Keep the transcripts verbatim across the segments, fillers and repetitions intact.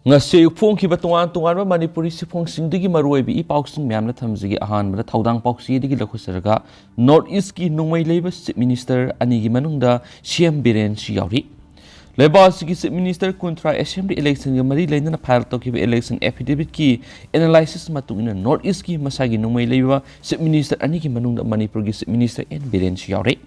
ꯉꯁꯤ ꯑꯌꯨꯛ ꯐꯣꯡꯈꯤꯕ ꯇꯣꯉꯥꯟ ꯇꯣꯉꯥꯟꯕ ꯃꯅꯤꯄꯨꯔꯤ ꯁꯤꯐꯣꯡꯁꯤꯡꯗꯒꯤ ꯃꯔꯨꯑꯣꯏꯕ ꯏ ꯄꯥꯎꯁꯤꯡ ꯃꯌꯥꯝꯅ ꯊꯝꯖꯒꯦ꯫ ꯑꯍꯥꯟꯕꯗ ꯊꯧꯗꯥꯡ ꯄꯥꯎꯆꯦꯗꯒꯤ ꯂꯧꯈꯠꯆꯔꯒ, ꯅꯣꯔꯠ ꯏꯁꯀꯤ ꯅꯣꯡꯃꯩ ꯂꯩꯕ ꯆꯤꯐ ꯃꯤꯅꯤꯁꯇꯔ ꯑꯅꯤꯒꯤ ꯃꯅꯨꯡꯗ ꯁꯤ ꯑꯦꯝ ꯕꯤꯔꯦꯟꯁꯨ ꯌꯥꯎꯔꯤ꯫ ꯂꯩꯕꯥꯛ ꯑꯁꯤꯒꯤ ꯆꯤꯐ ꯃꯤꯅꯤꯁꯇꯔ ꯀꯨꯟꯊ꯭ꯔꯥ ꯑꯦꯁꯦꯝꯕ꯭ꯂꯤ ꯏꯂꯦꯛꯁꯟꯒ ꯃꯔꯤ ꯂꯩꯅꯅ ꯐꯥꯏꯜ ꯇꯧꯈꯤꯕ ꯏꯂꯦꯛꯁꯟ ꯑꯦꯐꯤꯗꯦꯚꯤꯠꯀꯤ ꯑꯦꯅꯥꯂꯥꯏꯁꯤꯁ ꯃꯇꯨꯡ ꯏꯟꯅ, ꯅꯣꯔꯠ ꯏꯁꯀꯤ ꯃꯁꯥꯒꯤ ꯅꯣꯡꯃꯩ ꯂꯩꯕ ꯆꯤꯐ ꯃꯤꯅꯤꯁꯇꯔ ꯑꯅꯤꯒꯤ ꯃꯅꯨꯡꯗ ꯃꯅꯤꯄꯨꯔꯒꯤ ꯆꯤꯐ ꯃꯤꯅꯤꯁꯇꯔ ꯑꯦꯟ ꯕꯤꯔꯦꯟꯁꯨ ꯌꯥꯎꯔꯤ꯫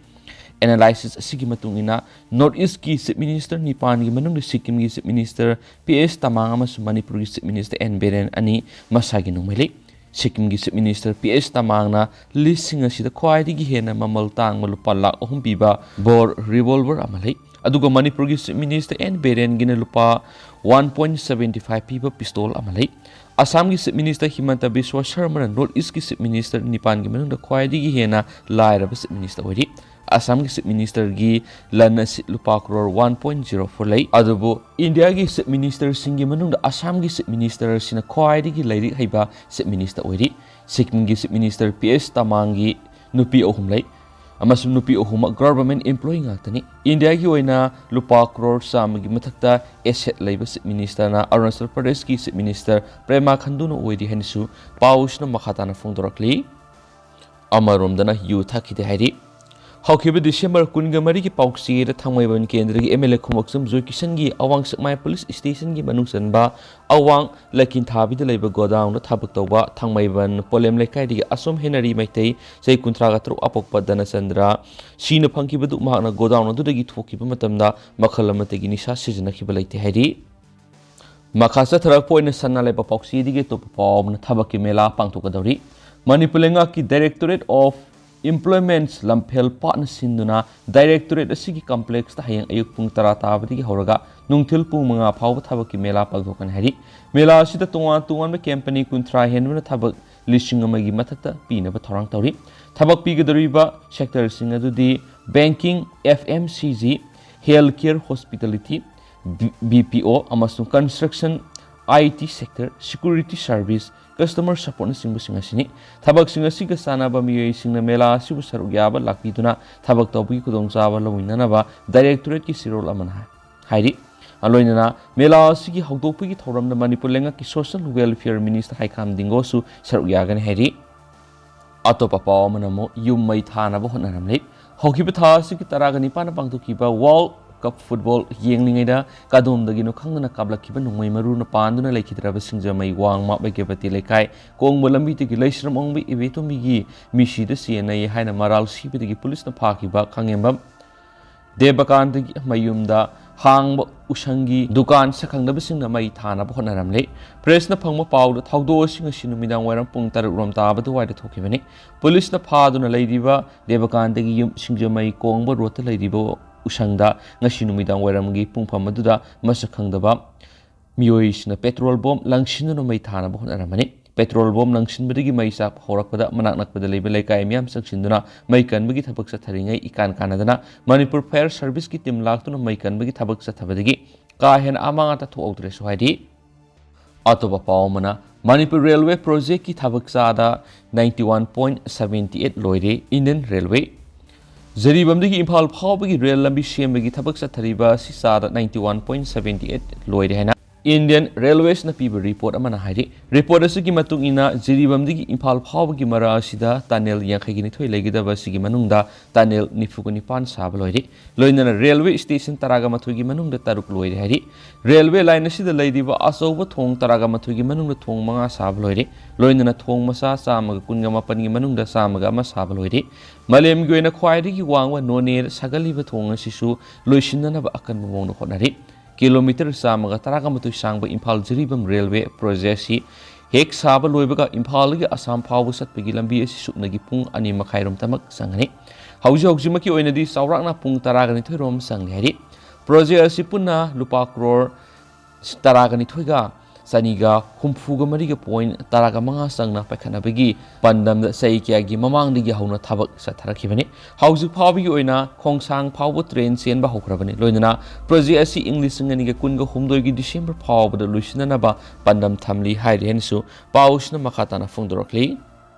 ꯑꯦꯅꯥꯂꯥꯏꯁꯤꯁ ꯑꯁꯤꯒꯤ ꯃꯇꯨꯡ ꯏꯟꯅ, ꯅꯣꯔꯠ ꯏꯁꯀꯤ ꯆꯤꯐ ꯃꯤꯅꯤꯁꯇꯔ ꯅꯤꯄꯥꯟꯒꯤ ꯃꯅꯨꯡꯗ ꯁꯤꯛꯀꯤꯝꯒꯤ chief minister P S Tamang ꯑꯃꯁꯨꯡ ꯃꯅꯤꯄꯨꯔꯒꯤ ꯆꯤꯐ ꯃꯤꯅꯤꯁꯇꯔ ꯑꯦꯟ ꯕꯤꯔꯦꯟ ꯑꯅꯤ ꯃꯁꯥꯒꯤ ꯅꯣꯡꯃꯩ ꯂꯩ꯫ ꯁꯤꯛꯀꯤꯝꯒꯤ ꯆꯤꯐ ꯃꯤꯅꯤꯁꯇꯔ ꯄꯤ ꯑꯦꯁ ꯇꯃꯥꯡꯅ ꯂꯤꯁꯁꯤꯡ ꯑꯁꯤꯗ ꯈ꯭ꯋꯥꯏꯗꯒꯤ ꯍꯦꯟꯅ ꯃꯃꯜ ꯇꯥꯡꯕ ꯂꯨꯄꯥ ꯂꯥꯈ ꯑꯍꯨꯝ ꯄꯤꯕ ꯕꯣꯔ ꯔꯤꯚꯣꯜꯚꯔ ꯑꯃ ꯂꯩ꯫ ꯑꯗꯨꯒ ꯃꯅꯤꯄꯨꯔꯒꯤ ꯆꯤꯐ ꯃꯤꯅꯤꯁꯇꯔ ꯑꯦꯟ ꯕꯤꯔꯦꯟꯒꯤꯅ ꯂꯨꯄꯥ ꯋꯥꯟ ꯄꯣꯏꯟꯠ ꯁꯚꯦꯟꯇꯤ ꯐꯥꯏꯚ ꯄꯤꯕ ꯄꯤꯁꯇꯣꯜ ꯑꯃ ꯂꯩ꯫ ꯑꯁꯥꯝꯒꯤ ꯆꯤꯐ ꯃꯤꯅꯤꯁꯇꯔ ꯍꯤꯃꯟꯇ ꯕꯤꯁ꯭ꯋ ꯁꯔꯃꯅ ꯅꯣꯔꯠ ꯏꯁꯀꯤ ꯆꯤꯐ ꯃꯤꯅꯤꯁꯇꯔ ꯅꯤꯄꯥꯟꯒꯤ ꯃꯅꯨꯡꯗ ꯈ꯭ꯋꯥꯏꯗꯒꯤ ꯍꯦꯟꯅ ꯂꯥꯏꯔꯕ ꯆꯤꯐ ꯃꯤꯅꯤꯁꯇꯔ ꯑꯣꯏꯔꯤ꯫ ꯑꯁꯥꯝꯒꯤ ꯆꯤꯐ ꯃꯤꯅꯤꯁꯇꯔꯒꯤ ꯂꯟ ꯑꯁꯤ ꯂꯨꯄꯥ crore one point zero four ꯂꯩ꯫ ꯑꯗꯨꯕꯨ ꯏꯟꯗꯤꯌꯥꯒꯤ ꯆꯤꯐ ꯃꯤꯅꯤꯁꯇꯔꯁꯤꯡꯒꯤ ꯃꯅꯨꯡꯗ ꯑꯁꯥꯝꯒꯤ ꯆꯤꯐ ꯃꯤꯅꯤꯁꯇꯔ ꯑꯁꯤꯅ ꯈ꯭ꯋꯥꯏꯗꯒꯤ ꯂꯥꯏꯔꯤꯛ ꯍꯩꯕ ꯆꯤꯐ ꯃꯤꯅꯤꯁꯇꯔ ꯑꯣꯏꯔꯤ꯫ ꯁꯤꯛꯀꯤꯝꯒꯤ ꯆꯤꯐ ꯃꯤꯅꯤꯁꯇꯔ ꯄꯤ ꯑꯦꯁ ꯇꯃꯥꯡꯒꯤ ꯅꯨꯄꯤ ꯑꯍꯨꯝ ꯂꯩ, ꯑꯃꯁꯨꯡ ꯅꯨꯄꯤ ꯑꯍꯨꯝꯃꯛ ꯒꯚꯔꯟꯃꯦꯟꯠ ꯏꯝꯄ꯭ꯂꯣꯌꯤ ꯉꯥꯛꯇꯅꯤ꯫ ꯏꯟꯗꯤꯌꯥꯒꯤ ꯑꯣꯏꯅ ꯂꯨꯄꯥ ꯀ꯭ꯔꯣꯔ ꯆꯥꯝꯃꯒꯤ ꯃꯊꯛꯇ ꯑꯦꯁꯦꯠ ꯂꯩꯕ ꯆꯤꯐ ꯃꯤꯅꯤꯁꯇꯔꯅ ꯑꯔꯨꯅꯥꯆꯜ ꯄ꯭ꯔꯗꯦꯁꯀꯤ ꯆꯤꯐ ꯃꯤꯅꯤꯁꯇꯔ ꯄ꯭ꯔꯦꯃꯥ ꯈꯟꯗꯨꯅ ꯑꯣꯏꯔꯤ ꯍꯥꯏꯅꯁꯨ ꯄꯥꯎꯁꯤꯅ ꯃꯈꯥ ꯇꯥꯅ ꯐꯣꯡꯗꯣꯔꯛꯂꯤ꯫ ꯑꯃꯔꯣꯝꯗꯅ ꯌꯨ ꯊꯛꯈꯤꯗꯦ ꯍꯥꯏꯔꯤ꯫ ꯍꯧꯈꯤꯕ ꯗꯤꯁꯦꯝꯕꯔ ꯀꯨꯟꯒ ꯃꯔꯤꯒꯤ ꯄꯥꯎꯆꯦꯗ ꯊꯥꯡꯃꯩꯕꯟ ꯀꯦꯟꯗ꯭ꯔꯒꯤ ꯑꯦꯝ ꯑꯦꯜ ꯑꯦ ꯈꯨꯃꯛꯆꯝ ꯖꯣꯏꯀꯤꯁꯟꯒꯤ ꯑꯋꯥꯡ ꯁꯦꯛꯃꯥꯏ ꯄꯨꯂꯤꯁ ꯁ꯭ꯇꯦꯁꯟꯒꯤ ꯃꯅꯨꯡ ꯆꯟꯕ ꯑꯋꯥꯡ ꯂꯩꯀꯤꯟꯊꯥꯕꯤꯗ ꯂꯩꯕ ꯒꯣꯗꯥꯎꯟꯗ ꯊꯕꯛ ꯇꯧꯕ ꯊꯥꯡꯃꯩꯕꯟ ꯄꯣꯂꯦꯝ ꯂꯩꯀꯥꯏꯗꯒꯤ ꯑꯁꯣꯝ ꯍꯦꯅꯔꯤ ꯃꯩꯇꯩ, ꯆꯍꯤ ꯀꯨꯟꯊ꯭ꯔꯥꯒ ꯇꯔꯨꯛ, ꯑꯄꯣꯛꯄ ꯗꯅꯆꯟꯗ꯭ꯔ ꯁꯤꯅ ꯐꯪꯈꯤꯕꯗꯨ ꯃꯍꯥꯛꯅ ꯒꯣꯗꯥꯎꯟ ꯑꯗꯨꯗꯒꯤ ꯊꯣꯛꯈꯤꯕ ꯃꯇꯝꯗ ꯃꯈꯜ ꯑꯃꯠꯇꯒꯤ ꯅꯤꯁꯥ ꯁꯤꯖꯤꯟꯅꯈꯤꯕ ꯂꯩꯇꯦ ꯍꯥꯏꯔꯤ꯫ ꯃꯈꯥ ꯆꯠꯊꯔꯛꯄ ꯑꯣꯏꯅ ꯁꯅꯥ ꯂꯩꯕꯥꯛ ꯄꯥꯎꯆꯦꯗꯒꯤ ꯑꯇꯣꯞꯄ ꯄꯥꯎ ꯑꯃꯅ ꯊꯕꯛꯀꯤ ꯃꯦꯂꯥ ꯄꯥꯡꯊꯣꯛꯀꯗꯧꯔꯤ꯫ ꯃꯅꯤꯄꯨꯔ ꯂꯩꯉꯥꯛꯀꯤ Directorate of Employment ꯂꯝꯐꯦꯜ ꯄꯥꯠꯅ ꯁꯤꯟꯗꯨꯅ Directorate ꯑꯁꯤꯒꯤ ꯀꯝꯄ꯭ꯂꯦꯛꯁꯇ ꯍꯌꯦꯡ ꯑꯌꯨꯛ ꯄꯨꯡ ꯇꯔꯥ ꯇꯥꯕꯗꯒꯤ ꯍꯧꯔꯒ ꯅꯨꯡꯊꯤꯜ ꯄꯨꯡ ꯃꯉꯥ ꯐꯥꯎꯕ ꯊꯕꯛꯀꯤ ꯃꯦꯂꯥ ꯄꯥꯡꯊꯣꯛꯀꯅꯤ ꯍꯥꯏꯔꯤ꯫ ꯃꯦꯂꯥ ꯑꯁꯤꯗ ꯇꯣꯉꯥꯟ ꯇꯣꯉꯥꯟꯕ ꯀꯝꯄꯅꯤ ꯀꯨꯟꯊ꯭ꯔꯥ ꯍꯦꯟꯕꯅ ꯊꯕꯛ ꯂꯤꯁꯤꯡ ꯑꯃꯒꯤ ꯃꯊꯛꯇ ꯄꯤꯅꯕ ꯊꯧꯔꯥꯡ ꯇꯧꯔꯤ꯫ ꯊꯕꯛ ꯄꯤꯒꯗꯧꯔꯤꯕ ꯁꯦꯛꯇꯔꯁꯤꯡ ꯑꯗꯨꯗꯤ banking, F M C G, health care, hospitality, B P O ꯑꯃꯁꯨꯡ construction, I T sector, security service, customer ꯁꯄꯣꯔꯠꯅꯆꯤꯡꯕꯁꯤꯡ ꯑꯁꯤꯅꯤ꯫ ꯊꯕꯛꯁꯤꯡ ꯑꯁꯤꯒ ꯆꯥꯟꯅꯕ ꯃꯤꯑꯣꯏꯁꯤꯡꯅ ꯃꯦꯂꯥ ꯑꯁꯤꯕꯨ ꯁꯔꯨꯛ ꯌꯥꯕ ꯂꯥꯛꯄꯤꯗꯨꯅ ꯊꯕꯛ ꯇꯧꯕꯒꯤ ꯈꯨꯗꯣꯡꯆꯥꯕ ꯂꯧꯃꯤꯟꯅꯅꯕ Directorate ꯀꯤ ꯆꯦꯔꯣꯜ ꯑꯃꯅ ꯍꯥꯏ-, ꯍꯥꯏꯔꯤ꯫ ꯂꯣꯏꯅꯅ ꯃꯦꯂꯥ ꯑꯁꯤꯒꯤ ꯍꯧꯗꯣꯛꯄꯒꯤ ꯊꯧꯔꯝꯗ ꯃꯅꯤꯄꯨꯔ ꯂꯩꯉꯥꯛꯀꯤ Social Welfare Minister ꯍꯩꯈꯥꯝ ꯗꯤꯡꯒꯣꯁꯨ ꯁꯔꯨꯛ ꯌꯥꯒꯅꯤ ꯍꯥꯏꯔꯤ꯫ ꯑꯇꯣꯞꯄ ꯄꯥꯎ ꯑꯃꯅ ꯑꯃꯨꯛ ꯌꯨꯝ ꯃꯩ ꯊꯥꯅꯕ ꯍꯣꯠꯅꯔꯝꯂꯤ꯫ ꯍꯧꯈꯤꯕ ꯊꯥ ꯑꯁꯤꯒꯤ ꯇꯔꯥꯒ ꯅꯤꯄꯥꯟꯗ ꯄꯥꯡꯊꯣꯛꯈꯤꯕ World Cup Football ꯌꯦꯡꯂꯤꯉꯩꯗ ꯀꯗꯣꯝꯗꯒꯤꯅꯣ ꯈꯪꯗꯅ ꯀꯥꯞꯂꯛꯈꯤꯕ ꯅꯣꯡꯃꯩ ꯃꯔꯨꯅ ꯄꯥꯟꯗꯨꯅ ꯂꯩꯈꯤꯗ꯭ꯔꯕ ꯁꯤꯡꯖꯃꯩ ꯋꯥꯡꯃ ꯕꯩꯒ꯭ꯌꯥꯕꯇꯤ ꯂꯩꯀꯥꯏ ꯀꯣꯡꯕ ꯂꯝꯕꯤꯗꯒꯤ ꯂꯩꯁ꯭ꯔꯝ ꯑꯣꯡꯕꯤ ꯏꯕꯦꯇꯣꯝꯕꯤꯒꯤ ꯃꯤꯁꯤꯗ ꯆꯦꯟꯅꯩ ꯍꯥꯏꯅ ꯃꯔꯥꯜ ꯁꯤꯕꯗꯒꯤ ꯄꯨꯂꯤꯁꯅ ꯐꯥꯈꯤꯕ ꯈꯥꯉꯦꯝꯕꯝ ꯗꯦꯕꯀꯥꯟꯇꯒꯤ ꯃꯌꯨꯝꯗ ꯍꯥꯡꯕ ꯎꯁꯪꯒꯤ ꯗꯨꯀꯥꯟ ꯁꯛꯈꯪꯗꯕꯁꯤꯡꯅ ꯃꯩ ꯊꯥꯅꯕ ꯍꯣꯠꯅꯔꯝꯂꯤ꯫ ꯄ꯭ꯔꯦꯁꯅ ꯐꯪꯕ ꯄꯥꯎꯗ ꯊꯧꯗꯣꯛ ꯑꯁꯤ ꯉꯁꯤ ꯅꯨꯃꯤꯗꯥꯡ ꯋꯥꯏꯔꯝ ꯄꯨꯡ ꯇꯔꯨꯛ ꯔꯣꯝ ꯇꯥꯕ ꯑꯗꯨꯋꯥꯏꯗ ꯊꯣꯛꯈꯤꯕꯅꯤ꯫ ꯄꯨꯂꯤꯁꯅ ꯐꯥꯗꯨꯅ ꯂꯩꯔꯤꯕ ꯗꯦꯕꯀꯥꯟꯇꯒꯤ ꯌꯨꯝ ꯁꯤꯡꯖꯃꯩ ꯀꯣꯡꯕ ꯔꯣꯗꯇ ꯂꯩꯔꯤꯕ ꯎꯁꯪꯗ ꯉꯁꯤ ꯅꯨꯃꯤꯗꯥꯡ ꯋꯥꯏꯔꯝꯒꯤ ꯄꯨꯡꯐꯝ ꯑꯗꯨꯗ ꯃꯁꯛ ꯈꯪꯗꯕ ꯃꯤꯑꯣꯏꯁꯤꯡꯅ ꯄꯦꯇ꯭ꯔꯣꯜ ꯕꯣꯝ ꯂꯪꯁꯤꯟꯗꯨꯅ ꯃꯩ ꯊꯥꯅꯕ ꯍꯣꯠꯅꯔꯝꯕꯅꯤ꯫ ꯄꯦꯇ꯭ꯔꯣꯜ ꯕꯣꯝ ꯂꯪꯁꯤꯟꯕꯗꯒꯤ ꯃꯩ ꯆꯥꯛꯄ ꯍꯧꯔꯛꯄꯗ ꯃꯅꯥꯛ ꯅꯛꯄꯗ ꯂꯩꯕ ꯂꯩꯀꯥꯏ ꯃꯤꯌꯥꯝ ꯆꯪꯁꯤꯟꯗꯨꯅ ꯃꯩ ꯀꯟꯕꯒꯤ ꯊꯕꯛ ꯆꯠꯊꯔꯤꯉꯩ ꯏꯀꯥꯟ ꯀꯥꯟꯅꯗꯅ ꯃꯅꯤꯄꯨꯔ Fire Serviceꯀꯤ team ꯂꯥꯛꯇꯨꯅ ꯃꯩ ꯀꯟꯕꯒꯤ ꯊꯕꯛ ꯆꯠꯊꯕꯗꯒꯤ ꯀꯥ ꯍꯦꯟꯅ ꯑꯃꯥꯡ ꯑꯇꯥ ꯊꯣꯛꯍꯧꯗ꯭ꯔꯦꯁꯨ ꯍꯥꯏꯔꯤ꯫ ꯑꯇꯣꯞꯄ ꯄꯥꯎ ꯑꯃꯅ, ꯃꯅꯤꯄꯨꯔ Railway projectꯀꯤ ꯊꯕꯛ ꯆꯥꯗ ninety one point seventy eight ꯂꯣꯏꯔꯦ꯫ Indian Railway ꯖꯤꯔꯤꯕꯥꯝꯗꯒꯤ ꯏꯝꯐꯥꯜ ꯐꯥꯎꯕꯒꯤ ꯔꯦꯜ ꯂꯝꯕꯤ ꯁꯦꯝꯕꯒꯤ ꯊꯕꯛ ꯆꯠꯊꯔꯤꯕ ꯑꯁꯤ ꯆꯥꯗ ninety one point seventy eight ꯂꯣꯏꯔꯦ ꯍꯥꯏꯅ Indian Railwaysꯅ ꯄꯤꯕ report ꯑꯃꯅ ꯍꯥꯏꯔꯤ꯫ Report ꯑꯁꯤꯒꯤ ꯃꯇꯨꯡ ꯏꯟꯅ, ꯖꯤꯔꯤꯕꯥꯝꯗꯒꯤ ꯏꯝꯐꯥꯜ ꯐꯥꯎꯕꯒꯤ ꯃꯔꯥ ꯑꯁꯤꯗ tunnel ꯌꯥꯡꯈꯩꯒ ꯅꯤꯊꯣꯏ ꯂꯩꯒꯗꯕ ꯑꯁꯤꯒꯤ ꯃꯅꯨꯡꯗ tunnel ꯅꯤꯐꯨꯒ ꯅꯤꯄꯥꯟ ꯁꯥꯕ ꯂꯣꯏꯔꯦ꯫ ꯂꯣꯏꯅꯅ railway station ꯇꯔꯥꯒ ꯃꯥꯊꯣꯏꯒꯤ ꯃꯅꯨꯡꯗ ꯇꯔꯨꯛ ꯂꯣꯏꯔꯦ ꯍꯥꯏꯔꯤ꯫ Railway line ꯑꯁꯤꯗ ꯂꯩꯔꯤꯕ ꯑꯆꯧꯕ ꯊꯣꯡ ꯇꯔꯥꯒ ꯃꯥꯊꯣꯏꯒꯤ ꯃꯅꯨꯡꯗ ꯊꯣꯡ ꯃꯉꯥ ꯁꯥꯕ ꯂꯣꯏꯔꯦ꯫ ꯂꯣꯏꯅꯅ ꯊꯣꯡ ꯃꯆꯥ ꯆꯥꯝꯃꯒ ꯀꯨꯟꯒ ꯃꯥꯄꯟꯒꯤ ꯃꯅꯨꯡꯗ ꯆꯥꯝꯃꯒ ꯑꯃ ꯁꯥꯕ ꯂꯣꯏꯔꯦ꯫ ꯃꯥꯂꯦꯝꯒꯤ ꯑꯣꯏꯅ ꯈ꯭ꯋꯥꯏꯗꯒꯤ ꯋꯥꯡꯕ ꯅꯣꯅꯦꯗ ꯁꯥꯒꯠꯂꯤꯕ ꯊꯣꯡ ꯑꯁꯤꯁꯨ ꯂꯣꯏꯁꯤꯟꯅꯅꯕ ꯑꯀꯟꯕ ꯃꯑꯣꯡꯗ ꯍꯣꯠꯅꯔꯤ꯫ Kilometre ꯆꯥꯝꯃꯒ ꯇꯔꯥꯒ ꯃꯥꯊꯣꯏ ꯁꯥꯡꯕ ꯏꯝꯐꯥꯜ ꯖꯤꯔꯤꯕꯥꯝ railway project ꯑꯁꯤ ꯍꯦꯛ ꯁꯥꯕ ꯂꯣꯏꯕꯒ ꯏꯝꯐꯥꯜꯗꯒꯤ ꯑꯁꯥꯝ ꯐꯥꯎꯕ ꯆꯠꯄꯒꯤ ꯂꯝꯕꯤ ꯑꯁꯤ ꯁꯨꯞꯅꯒꯤ ꯄꯨꯡ ꯑꯅꯤ ꯃꯈꯥꯏꯔꯣꯝꯇꯃꯛ ꯆꯪꯒꯅꯤ꯫ ꯍꯧꯖꯤꯛ ꯍꯧꯖꯤꯛꯃꯛꯀꯤ ꯑꯣꯏꯅꯗꯤ ꯆꯥꯎꯔꯥꯛꯅ ꯄꯨꯡ ꯇꯔꯥꯒ ꯅꯤꯊꯣꯏꯔꯣꯝ ꯆꯪꯂꯦ ꯍꯥꯏꯔꯤ꯫ Project ꯑꯁꯤ ꯄꯨꯟꯅ ꯂꯨꯄꯥ ꯀ꯭ꯔꯣꯔ ꯇꯔꯥꯒ ꯅꯤꯊꯣꯏꯒ ꯆꯅꯤꯒ ꯍꯨꯝꯐꯨꯒ ꯃꯔꯤꯒ point ꯇꯔꯥꯒ ꯃꯉꯥ ꯆꯪꯅ ꯄꯥꯏꯈꯠꯅꯕꯒꯤ ꯄꯥꯟꯗꯝꯗ ꯆꯍꯤ ꯀꯌꯥꯒꯤ ꯃꯃꯥꯡꯗꯒꯤ ꯍꯧꯅ ꯊꯕꯛ ꯆꯠꯊꯔꯛꯈꯤꯕꯅꯤ꯫ ꯍꯧꯖꯤꯛ ꯐꯥꯎꯕꯒꯤ ꯑꯣꯏꯅ ꯈꯣꯡꯁꯥꯡ ꯐꯥꯎꯕ train ꯆꯦꯟꯕ ꯍꯧꯈ꯭ꯔꯕꯅꯤ꯫ ꯂꯣꯏꯅꯅ project ꯑꯁꯤ ꯏꯪ ꯂꯤꯁꯤꯡ ꯑꯅꯤꯒ ꯀꯨꯟꯒ ꯍꯨꯝꯗꯣꯏꯒꯤ December ꯐꯥꯎꯕꯗ ꯂꯣꯏꯁꯤꯟꯅꯅꯕ ꯄꯥꯟꯗꯝ ꯊꯝꯂꯤ ꯍꯥꯏꯔꯤ ꯍꯥꯏꯅꯁꯨ ꯄꯥꯎꯁꯤꯅ ꯃꯈꯥ ꯇꯥꯅ ꯐꯣꯡꯗꯣꯔꯛꯂꯤ꯫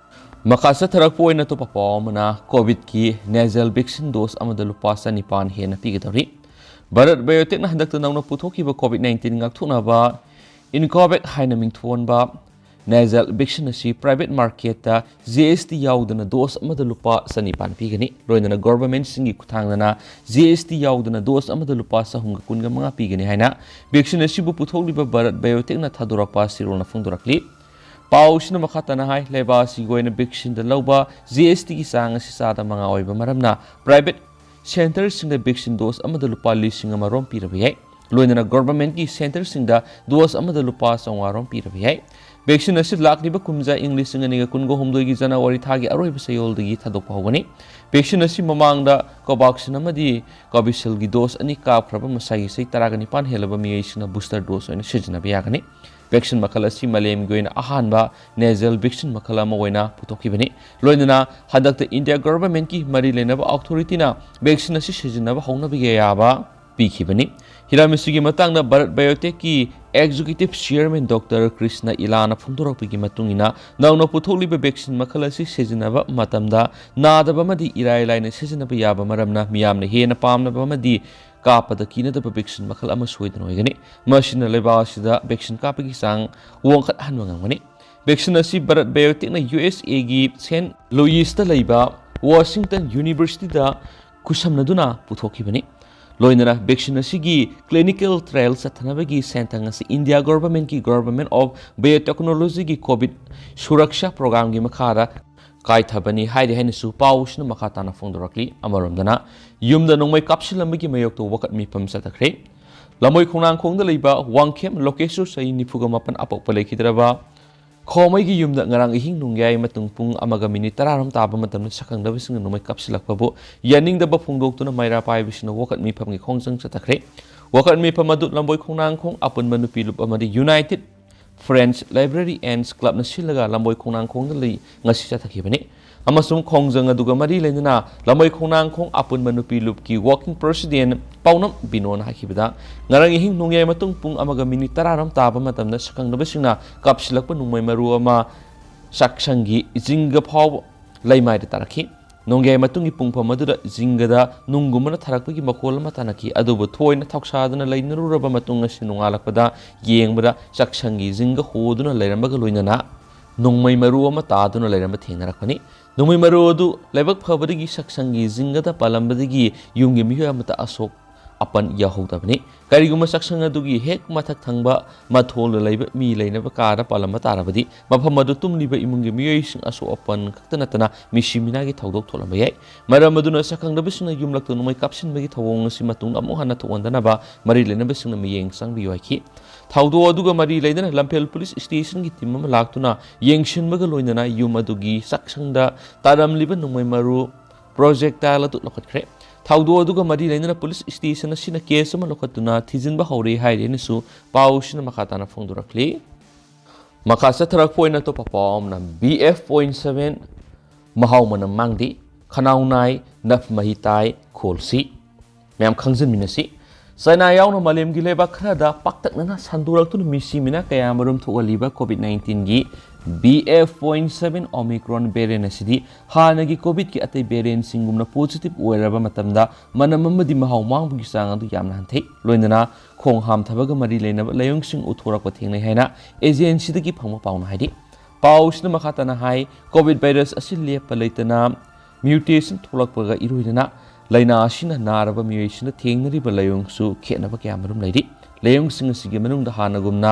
ꯃꯈꯥ ꯆꯠꯊꯔꯛꯄ ꯑꯣꯏꯅ ꯑꯇꯣꯞꯄ ꯄꯥꯎ ꯑꯃꯅ, COVIDꯀꯤ nasal vaccine dose ꯑꯃꯗ ꯂꯨꯄꯥ ꯆꯅꯤꯄꯥꯟ ꯍꯦꯟꯅ ꯄꯤꯒꯗꯧꯔꯤ꯫ ꯚꯥꯔꯠ ꯕꯥꯌꯣꯇꯦꯛꯅ ꯍꯟꯗꯛꯇ ꯅꯧꯅ ꯄꯨꯊꯣꯛꯈꯤꯕ COVID nineteen ꯉꯥꯛꯊꯣꯛꯅꯕ ꯏꯟꯀꯣꯚꯦꯛ ꯍꯥꯏꯅ ꯃꯤꯡꯊꯣꯟꯕ nasal vaccine ꯑꯁꯤ private marketꯇ G S T ꯌꯥꯎꯗꯅ dose ꯑꯃꯗ ꯂꯨꯄꯥ ꯆꯅꯤꯄꯥꯟ ꯄꯤꯒꯅꯤ꯫ ꯂꯣꯏꯅꯅ governmentꯁꯤꯡꯒꯤ ꯈꯨꯠꯊꯥꯡꯗꯅ G S T ꯌꯥꯎꯗꯅ dose ꯑꯃꯗ ꯂꯨꯄꯥ ꯆꯍꯨꯝꯒ ꯀꯨꯟꯒ ꯃꯉꯥ ꯄꯤꯒꯅꯤ ꯍꯥꯏꯅ vaccine ꯑꯁꯤꯕꯨ ꯄꯨꯊꯣꯛꯂꯤꯕ ꯚꯥꯔꯠ ꯕꯥꯌꯣꯇꯦꯛꯅ ꯊꯥꯗꯣꯔꯛꯄ ꯑꯁꯤꯔꯣꯜꯅ ꯐꯣꯡꯗꯣꯔꯛꯂꯤ꯫ ꯄꯥꯎꯁꯤꯅ ꯃꯈꯥ ꯇꯥꯅ ꯍꯥꯏ, ꯂꯩꯕꯥꯛ ꯑꯁꯤꯒꯤ ꯑꯣꯏꯅ vaccineꯗ ꯂꯧꯕ G S Tꯒꯤ ꯆꯥꯡ ꯑꯁꯤ ꯆꯥꯗ ꯃꯉꯥ ꯑꯣꯏꯕ ꯃꯔꯝꯅ private centreꯁꯤꯡꯗ vaccine dose ꯑꯃꯗ ꯂꯨꯄꯥ ꯂꯤꯁꯤꯡ ꯑꯃ ꯔꯣꯝ ꯄꯤꯔꯕ ꯌꯥꯏ꯫ ꯂꯣꯏꯅꯅ governmentꯀꯤ centreꯁꯤꯡꯗ dose ꯑꯃꯗ ꯂꯨꯄꯥ ꯆꯥꯝꯃꯉꯥ ꯔꯣꯝ ꯄꯤꯔꯕ ꯌꯥꯏ꯫ Vaccine ꯑꯁꯤ ꯂꯥꯛꯂꯤꯕ ꯀꯨꯝꯖꯥ ꯏꯪ ꯂꯤꯁꯤꯡ ꯑꯅꯤꯒ ꯀꯨꯟꯒ ꯍꯨꯝꯗꯣꯏꯒꯤ January ꯊꯥꯒꯤ ꯑꯔꯣꯏꯕ ꯆꯌꯣꯜꯗꯒꯤ ꯊꯥꯗꯣꯛꯄ ꯍꯧꯒꯅꯤ꯫ Vaccine ꯑꯁꯤ ꯃꯃꯥꯡꯗ Covaxin ꯑꯃꯗꯤ Covisshieldꯒꯤ dose ꯑꯅꯤ ꯀꯥꯞꯈ꯭ꯔꯕ ꯃꯁꯥꯒꯤ ꯆꯍꯤ ꯇꯔꯥꯒ ꯅꯤꯄꯥꯟ ꯍꯦꯜꯂꯕ ꯃꯤꯑꯣꯏꯁꯤꯡꯅ booster dose ꯑꯣꯏꯅ ꯁꯤꯖꯤꯟꯅꯕ ꯌꯥꯒꯅꯤ꯫ Vaccine ꯃꯈꯜ ꯑꯁꯤ ꯃꯥꯂꯦꯝꯒꯤ ꯑꯣꯏꯅ ꯑꯍꯥꯟꯕ nasal vaccine ꯃꯈꯜ ꯑꯃ ꯑꯣꯏꯅ ꯄꯨꯊꯣꯛꯈꯤꯕꯅꯤ꯫ ꯂꯣꯏꯅꯅ ꯍꯟꯗꯛꯇ India governmentꯀꯤ ꯃꯔꯤ ꯂꯩꯅꯕ authorityꯅ vaccine ꯑꯁꯤ ꯁꯤꯖꯤꯟꯅꯕ ꯍꯧꯅꯕꯒꯤ ꯑꯌꯥꯕ ꯄꯤꯈꯤꯕꯅꯤ꯫ ꯍꯤꯔꯝ ꯑꯁꯤꯒꯤ ꯃꯇꯥꯡꯗ Bharat ꯕꯥꯌꯣꯇꯦꯛꯀꯤ executive chairman Doctor Krishna ꯏꯂꯥꯅ ꯐꯣꯡꯗꯣꯔꯛꯄꯒꯤ ꯃꯇꯨꯡ ꯏꯟꯅ, ꯅꯧꯅ ꯄꯨꯊꯣꯛꯂꯤꯕ vaccine ꯃꯈꯜ ꯑꯁꯤ ꯁꯤꯖꯤꯟꯅꯕ ꯃꯇꯝꯗ ꯅꯥꯗꯕ ꯑꯃꯗꯤ ꯏꯔꯥꯏ ꯂꯥꯏꯅ ꯁꯤꯖꯤꯟꯅꯕ ꯌꯥꯕ ꯃꯔꯝꯅ ꯃꯤꯌꯥꯝꯅ ꯍꯦꯟꯅ ꯄꯥꯝꯅꯕ ꯑꯃꯗꯤ ꯀꯥꯞꯄꯗ ꯀꯤꯅꯗꯕ vaccine ꯃꯈꯜ ꯑꯃ ꯁꯣꯏꯗꯅ ꯑꯣꯏꯒꯅꯤ꯫ ꯃꯁꯤꯅ ꯂꯩꯕꯥꯛ ꯑꯁꯤꯗ vaccine ꯀꯥꯞꯄꯒꯤ ꯆꯥꯡ ꯋꯥꯡꯈꯠꯍꯟꯕ ꯉꯝꯒꯅꯤ꯫ Vaccine ꯑꯁꯤ ꯚꯥꯔꯠ ꯕꯥꯌꯣꯇꯦꯛꯅ USAꯒꯤ Saint Louisꯇ ꯂꯩꯕ Washington Universityꯗ ꯈꯨꯠꯁꯝꯅꯗꯨꯅ ꯄꯨꯊꯣꯛꯈꯤꯕꯅꯤ꯫ ꯂꯣꯏꯅꯅ vaccine ꯑꯁꯤꯒꯤ clinical trial ꯆꯠꯊꯅꯕꯒꯤ ꯁꯦꯟꯊꯪ ꯑꯁꯤ India governmentꯀꯤ Government of Biotechnologyꯒꯤ COVID Suraksha programꯒꯤ ꯃꯈꯥꯗ ꯀꯥꯏꯊꯕꯅꯤ ꯍꯥꯏꯔꯤ ꯍꯥꯏꯅꯁꯨ ꯄꯥꯎꯁꯤꯅ ꯃꯈꯥ ꯇꯥꯅ ꯐꯣꯡꯗꯣꯔꯛꯂꯤ꯫ ꯑꯃꯔꯣꯝꯗꯅ, ꯌꯨꯝꯗ ꯅꯣꯡꯃꯩ ꯀꯥꯞꯁꯤꯜꯂꯝꯕꯒꯤ ꯃꯥꯌꯣꯛꯇ ꯋꯥꯀꯠ ꯃꯤꯐꯝ ꯆꯠꯊꯈ꯭ꯔꯦ꯫ ꯂꯝꯕꯣꯏ ꯈꯣꯡꯅꯥꯡꯈꯣꯡꯗ ꯂꯩꯕ ꯋꯥꯡꯈꯦꯝ ꯂꯣꯀꯦꯁꯣꯔ, ꯆꯍꯤ ꯅꯤꯐꯨꯒ ꯃꯥꯄꯟ, ꯑꯄꯣꯛꯄ ꯂꯩꯈꯤꯗ꯭ꯔꯕ ꯈꯣꯃꯩꯒꯤ ꯌꯨꯝꯗ ꯉꯔꯥꯡ ꯑꯍꯤꯡ ꯅꯣꯡꯌꯥꯏ ꯃꯇꯨꯡ ꯄꯨꯡ ꯑꯃꯒ minute ꯇꯔꯥꯔꯣꯝ ꯇꯥꯕ ꯃꯇꯝꯗ ꯁꯛꯈꯪꯗꯕꯁꯤꯡꯅ ꯅꯣꯡꯃꯩ ꯀꯥꯞꯁꯤꯜꯂꯛꯄꯕꯨ ꯌꯥꯅꯤꯡꯗꯕ ꯐꯣꯡꯗꯣꯛꯇꯨꯅ ꯃꯩꯔꯥ ꯄꯥꯏꯕꯁꯤꯡꯅ ꯋꯥꯀꯠ ꯃꯤꯐꯝꯒꯤ ꯈꯣꯡꯖꯪ ꯆꯠꯊꯈ꯭ꯔꯦ꯫ ꯋꯥꯀꯠ ꯃꯤꯐꯝ ꯑꯗꯨ ꯂꯝꯕꯣꯏ ꯈꯣꯡꯅꯥꯡꯈꯣꯡ ꯑꯄꯨꯟꯕ ꯅꯨꯄꯤ ꯂꯨꯞ ꯑꯃꯗꯤ United Friends Library and Clubꯅ ꯁꯤꯜꯂꯒ ꯂꯝꯕꯣꯏ ꯈꯣꯡꯅꯥꯡꯈꯣꯡꯗ ꯂꯩ ꯉꯁꯤ ꯆꯠꯊꯈꯤꯕꯅꯤ꯫ ꯑꯃꯁꯨꯡ ꯈꯣꯡꯖꯪ ꯑꯗꯨꯒ ꯃꯔꯤ ꯂꯩꯅꯅ ꯂꯝꯕꯣꯏ ꯈꯣꯡꯅꯥꯡꯈꯣꯡ ꯑꯄꯨꯟꯕ ꯅꯨꯄꯤ ꯂꯨꯞꯀꯤ working president ꯄꯥꯎꯅꯝ ꯕꯤꯅꯣꯅ ꯍꯥꯏꯈꯤꯕꯗ, ꯉꯔꯥꯡ ꯑꯍꯤꯡ ꯅꯣꯡꯌꯥꯏ ꯃꯇꯨꯡ ꯄꯨꯡ ꯑꯃꯒ minute ꯇꯔꯥꯔꯣꯝ ꯇꯥꯕ ꯃꯇꯝꯗ ꯁꯛꯈꯪꯗꯕꯁꯤꯡꯅ ꯀꯥꯞꯁꯤꯜꯂꯛꯄ ꯅꯣꯡꯃꯩ ꯃꯔꯨ ꯑꯃ ꯆꯥꯛꯁꯪꯒꯤ ꯖꯤꯡꯒ ꯐꯥꯎꯕ ꯂꯩꯃꯥꯏꯗ ꯇꯥꯔꯛꯈꯤ꯫ ꯅꯣꯡꯌꯥꯏ ꯃꯇꯨꯡꯒꯤ ꯄꯨꯡꯐꯝ ꯑꯗꯨꯗ ꯖꯤꯡꯒꯗ ꯅꯨꯡꯒꯨꯝꯕꯅ ꯊꯥꯔꯛꯄꯒꯤ ꯃꯈꯣꯜ ꯑꯃ ꯇꯥꯅꯈꯤ꯫ ꯑꯗꯨꯕꯨ ꯊꯣꯏꯅ ꯊꯧꯁꯥꯗꯨꯅ ꯂꯩꯅꯔꯨꯔꯕ ꯃꯇꯨꯡ ꯑꯁꯤ ꯅꯣꯡꯉꯥꯜꯂꯛꯄꯗ ꯌꯦꯡꯕꯗ ꯆꯥꯛꯁꯪꯒꯤ ꯖꯤꯡꯒ ꯍꯣꯗꯨꯅ ꯂꯩꯔꯝꯕꯒ ꯂꯣꯏꯅꯅ ꯅꯣꯡꯃꯩ ꯃꯔꯨ ꯑꯃ ꯇꯥꯗꯨꯅ ꯂꯩꯔꯝꯕ ꯊꯦꯡꯅꯔꯛꯄꯅꯤ꯫ ꯅꯣꯡꯃꯩ ꯃꯔꯨ ꯑꯗꯨ ꯂꯥꯏꯕꯛ ꯐꯕꯗꯒꯤ ꯆꯥꯛꯁꯪꯒꯤ ꯖꯤꯡꯒꯗ ꯄꯥꯜꯂꯝꯕꯗꯒꯤ ꯌꯨꯝꯒꯤ ꯃꯤꯑꯣꯏ ꯑꯃꯠꯇ ꯑꯁꯣꯛ ꯑꯄꯟ ꯌꯥꯎꯍꯧꯗꯕꯅꯤ꯫ ꯀꯔꯤꯒꯨꯝꯕ ꯆꯥꯛꯁꯪ ꯑꯗꯨꯒꯤ ꯍꯦꯛ ꯃꯊꯛ ꯊꯪꯕ ꯃꯊꯣꯜꯗ ꯂꯩꯕ ꯃꯤ ꯂꯩꯅꯕ ꯀꯥꯗ ꯄꯥꯜꯂꯝꯕ ꯇꯥꯔꯕꯗꯤ, ꯃꯐꯝ ꯑꯗꯨ ꯇꯨꯝꯂꯤꯕ ꯏꯃꯨꯡꯒꯤ ꯃꯤꯑꯣꯏꯁꯤꯡ ꯑꯁꯣꯛ ꯑꯄꯟ ꯈꯛꯇ ꯅꯠꯇꯅ ꯃꯤꯁꯤ ꯃꯤꯅꯥꯒꯤ ꯊꯧꯗꯣꯛ ꯊꯣꯛꯂꯝꯕ ꯌꯥꯏ꯫ ꯃꯔꯝ ꯑꯗꯨꯅ ꯁꯛꯈꯪꯗꯕꯁꯤꯡꯅ ꯌꯨꯝꯂꯛꯇ ꯅꯣꯡꯃꯩ ꯀꯥꯞꯁꯤꯟꯕꯒꯤ ꯊꯧꯑꯣꯡ ꯑꯁꯤ ꯃꯇꯨꯡꯗ ꯑꯃꯨꯛ ꯍꯟꯅ ꯊꯣꯛꯍꯟꯗꯅꯕ ꯃꯔꯤ ꯂꯩꯅꯕꯁꯤꯡꯅ ꯃꯤꯠꯌꯦꯡ ꯆꯪꯕꯤꯌꯨ ꯍꯥꯏꯈꯤ꯫ ꯊꯧꯗꯣꯛ ꯑꯗꯨꯒ ꯃꯔꯤ ꯂꯩꯅꯅ ꯂꯝꯐꯦꯜ ꯄꯨꯂꯤꯁ ꯁ꯭ꯇꯦꯁꯟꯒꯤ ꯇꯤꯝ ꯑꯃ ꯂꯥꯛꯇꯨꯅ ꯌꯦꯡꯁꯤꯟꯕꯒ ꯂꯣꯏꯅꯅ ꯌꯨꯝ ꯑꯗꯨꯒꯤ ꯆꯥꯛꯁꯪꯗ ꯇꯥꯔꯝꯂꯤꯕ ꯅꯣꯡꯃꯩ ꯃꯔꯨ ꯄ꯭ꯔꯣꯖꯦꯛꯇꯥꯏꯜ ꯑꯗꯨ ꯂꯧꯈꯠꯈ꯭ꯔꯦ꯫ ꯊꯧꯗꯣꯛ ꯑꯗꯨꯒ ꯃꯔꯤ ꯂꯩꯅꯅ ꯄꯨꯂꯤꯁ ꯁ꯭ꯇꯦꯁꯟ ꯑꯁꯤꯅ ꯀꯦꯁ ꯑꯃ ꯂꯧꯈꯠꯇꯨꯅ ꯊꯤꯖꯤꯟꯕ ꯍꯧꯔꯦ ꯍꯥꯏꯔꯤ ꯍꯥꯏꯅꯁꯨ ꯄꯥꯎꯁꯤꯅ ꯃꯈꯥ ꯇꯥꯅ ꯐꯣꯡꯗꯣꯔꯛꯂꯤ꯫ ꯃꯈꯥ ꯆꯠꯊꯔꯛꯄ ꯑꯣꯏꯅ ꯑꯇꯣꯞꯄ ꯄꯥꯎ ꯑꯃꯅ, B F point seven ꯃꯍꯥꯎ ꯃꯅꯝ ꯃꯥꯡꯗꯦ, ꯈꯅꯥꯎ ꯅꯥꯏ, ꯅꯞ ꯃꯍꯤ ꯇꯥꯏ, ꯈꯣꯜ ꯁꯤ꯫ ꯃꯌꯥꯝ ꯈꯪꯖꯤꯟꯃꯤꯟꯅꯁꯤ꯫ ꯆꯥꯏꯅꯥ ꯌꯥꯎꯅ ꯃꯥꯂꯦꯝꯒꯤ ꯂꯩꯕꯥꯛ ꯈꯔꯗ ꯄꯥꯛꯇꯛꯅꯅ ꯁꯟꯗꯣꯔꯛꯇꯨꯅ ꯃꯤꯁꯤ ꯃꯤꯅꯥ ꯀꯌꯥ ꯑꯃꯔꯣꯝ ꯊꯣꯛꯍꯜꯂꯤꯕ COVID nineteenꯒꯤ B F point seven Omicron variant ꯑꯁꯤꯗꯤ ꯍꯥꯟꯅꯒꯤ COVIDꯀꯤ ꯑꯇꯩ variantꯁꯤꯡꯒꯨꯝꯅ positive ꯑꯣꯏꯔꯕ ꯃꯇꯝꯗ ꯃꯅꯝ ꯑꯃꯗꯤ ꯃꯍꯥꯎ ꯃꯥꯡꯕꯒꯤ ꯆꯥꯡ ꯑꯗꯨ ꯌꯥꯝꯅ ꯍꯟꯊꯩ꯫ ꯂꯣꯏꯅꯅ ꯈꯣꯡ ꯍꯥꯝꯊꯕꯒ ꯃꯔꯤ ꯂꯩꯅꯕ ꯂꯥꯏꯑꯣꯡꯁꯤꯡ ꯎꯠꯊꯣꯔꯛꯄ ꯊꯦꯡꯅꯩ ꯍꯥꯏꯅ agencyꯗꯒꯤ ꯐꯪꯕ ꯄꯥꯎꯅ ꯍꯥꯏꯔꯤ꯫ ꯄꯥꯎꯁꯤꯅ ꯃꯈꯥ ꯇꯥꯅ ꯍꯥꯏ, COVID virus ꯑꯁꯤ ꯂꯦꯞꯄ ꯂꯩꯇꯅ mutation ꯊꯣꯛꯂꯛꯄꯒ ꯏꯔꯣꯏꯅꯅ ꯂꯥꯏꯅꯥ ꯑꯁꯤꯅ ꯅꯥꯔꯕ ꯃꯤꯑꯣꯏꯁꯤꯡꯗ ꯊꯦꯡꯅꯔꯤꯕ ꯂꯥꯏꯑꯣꯡꯁꯨ ꯈꯦꯠꯅꯕ ꯀꯌꯥ ꯃꯔꯨꯝ ꯂꯩꯔꯤ꯫ ꯂꯥꯏꯑꯣꯡꯁꯤꯡ ꯑꯁꯤꯒꯤ ꯃꯅꯨꯡꯗ ꯍꯥꯟꯅꯒꯨꯝꯅ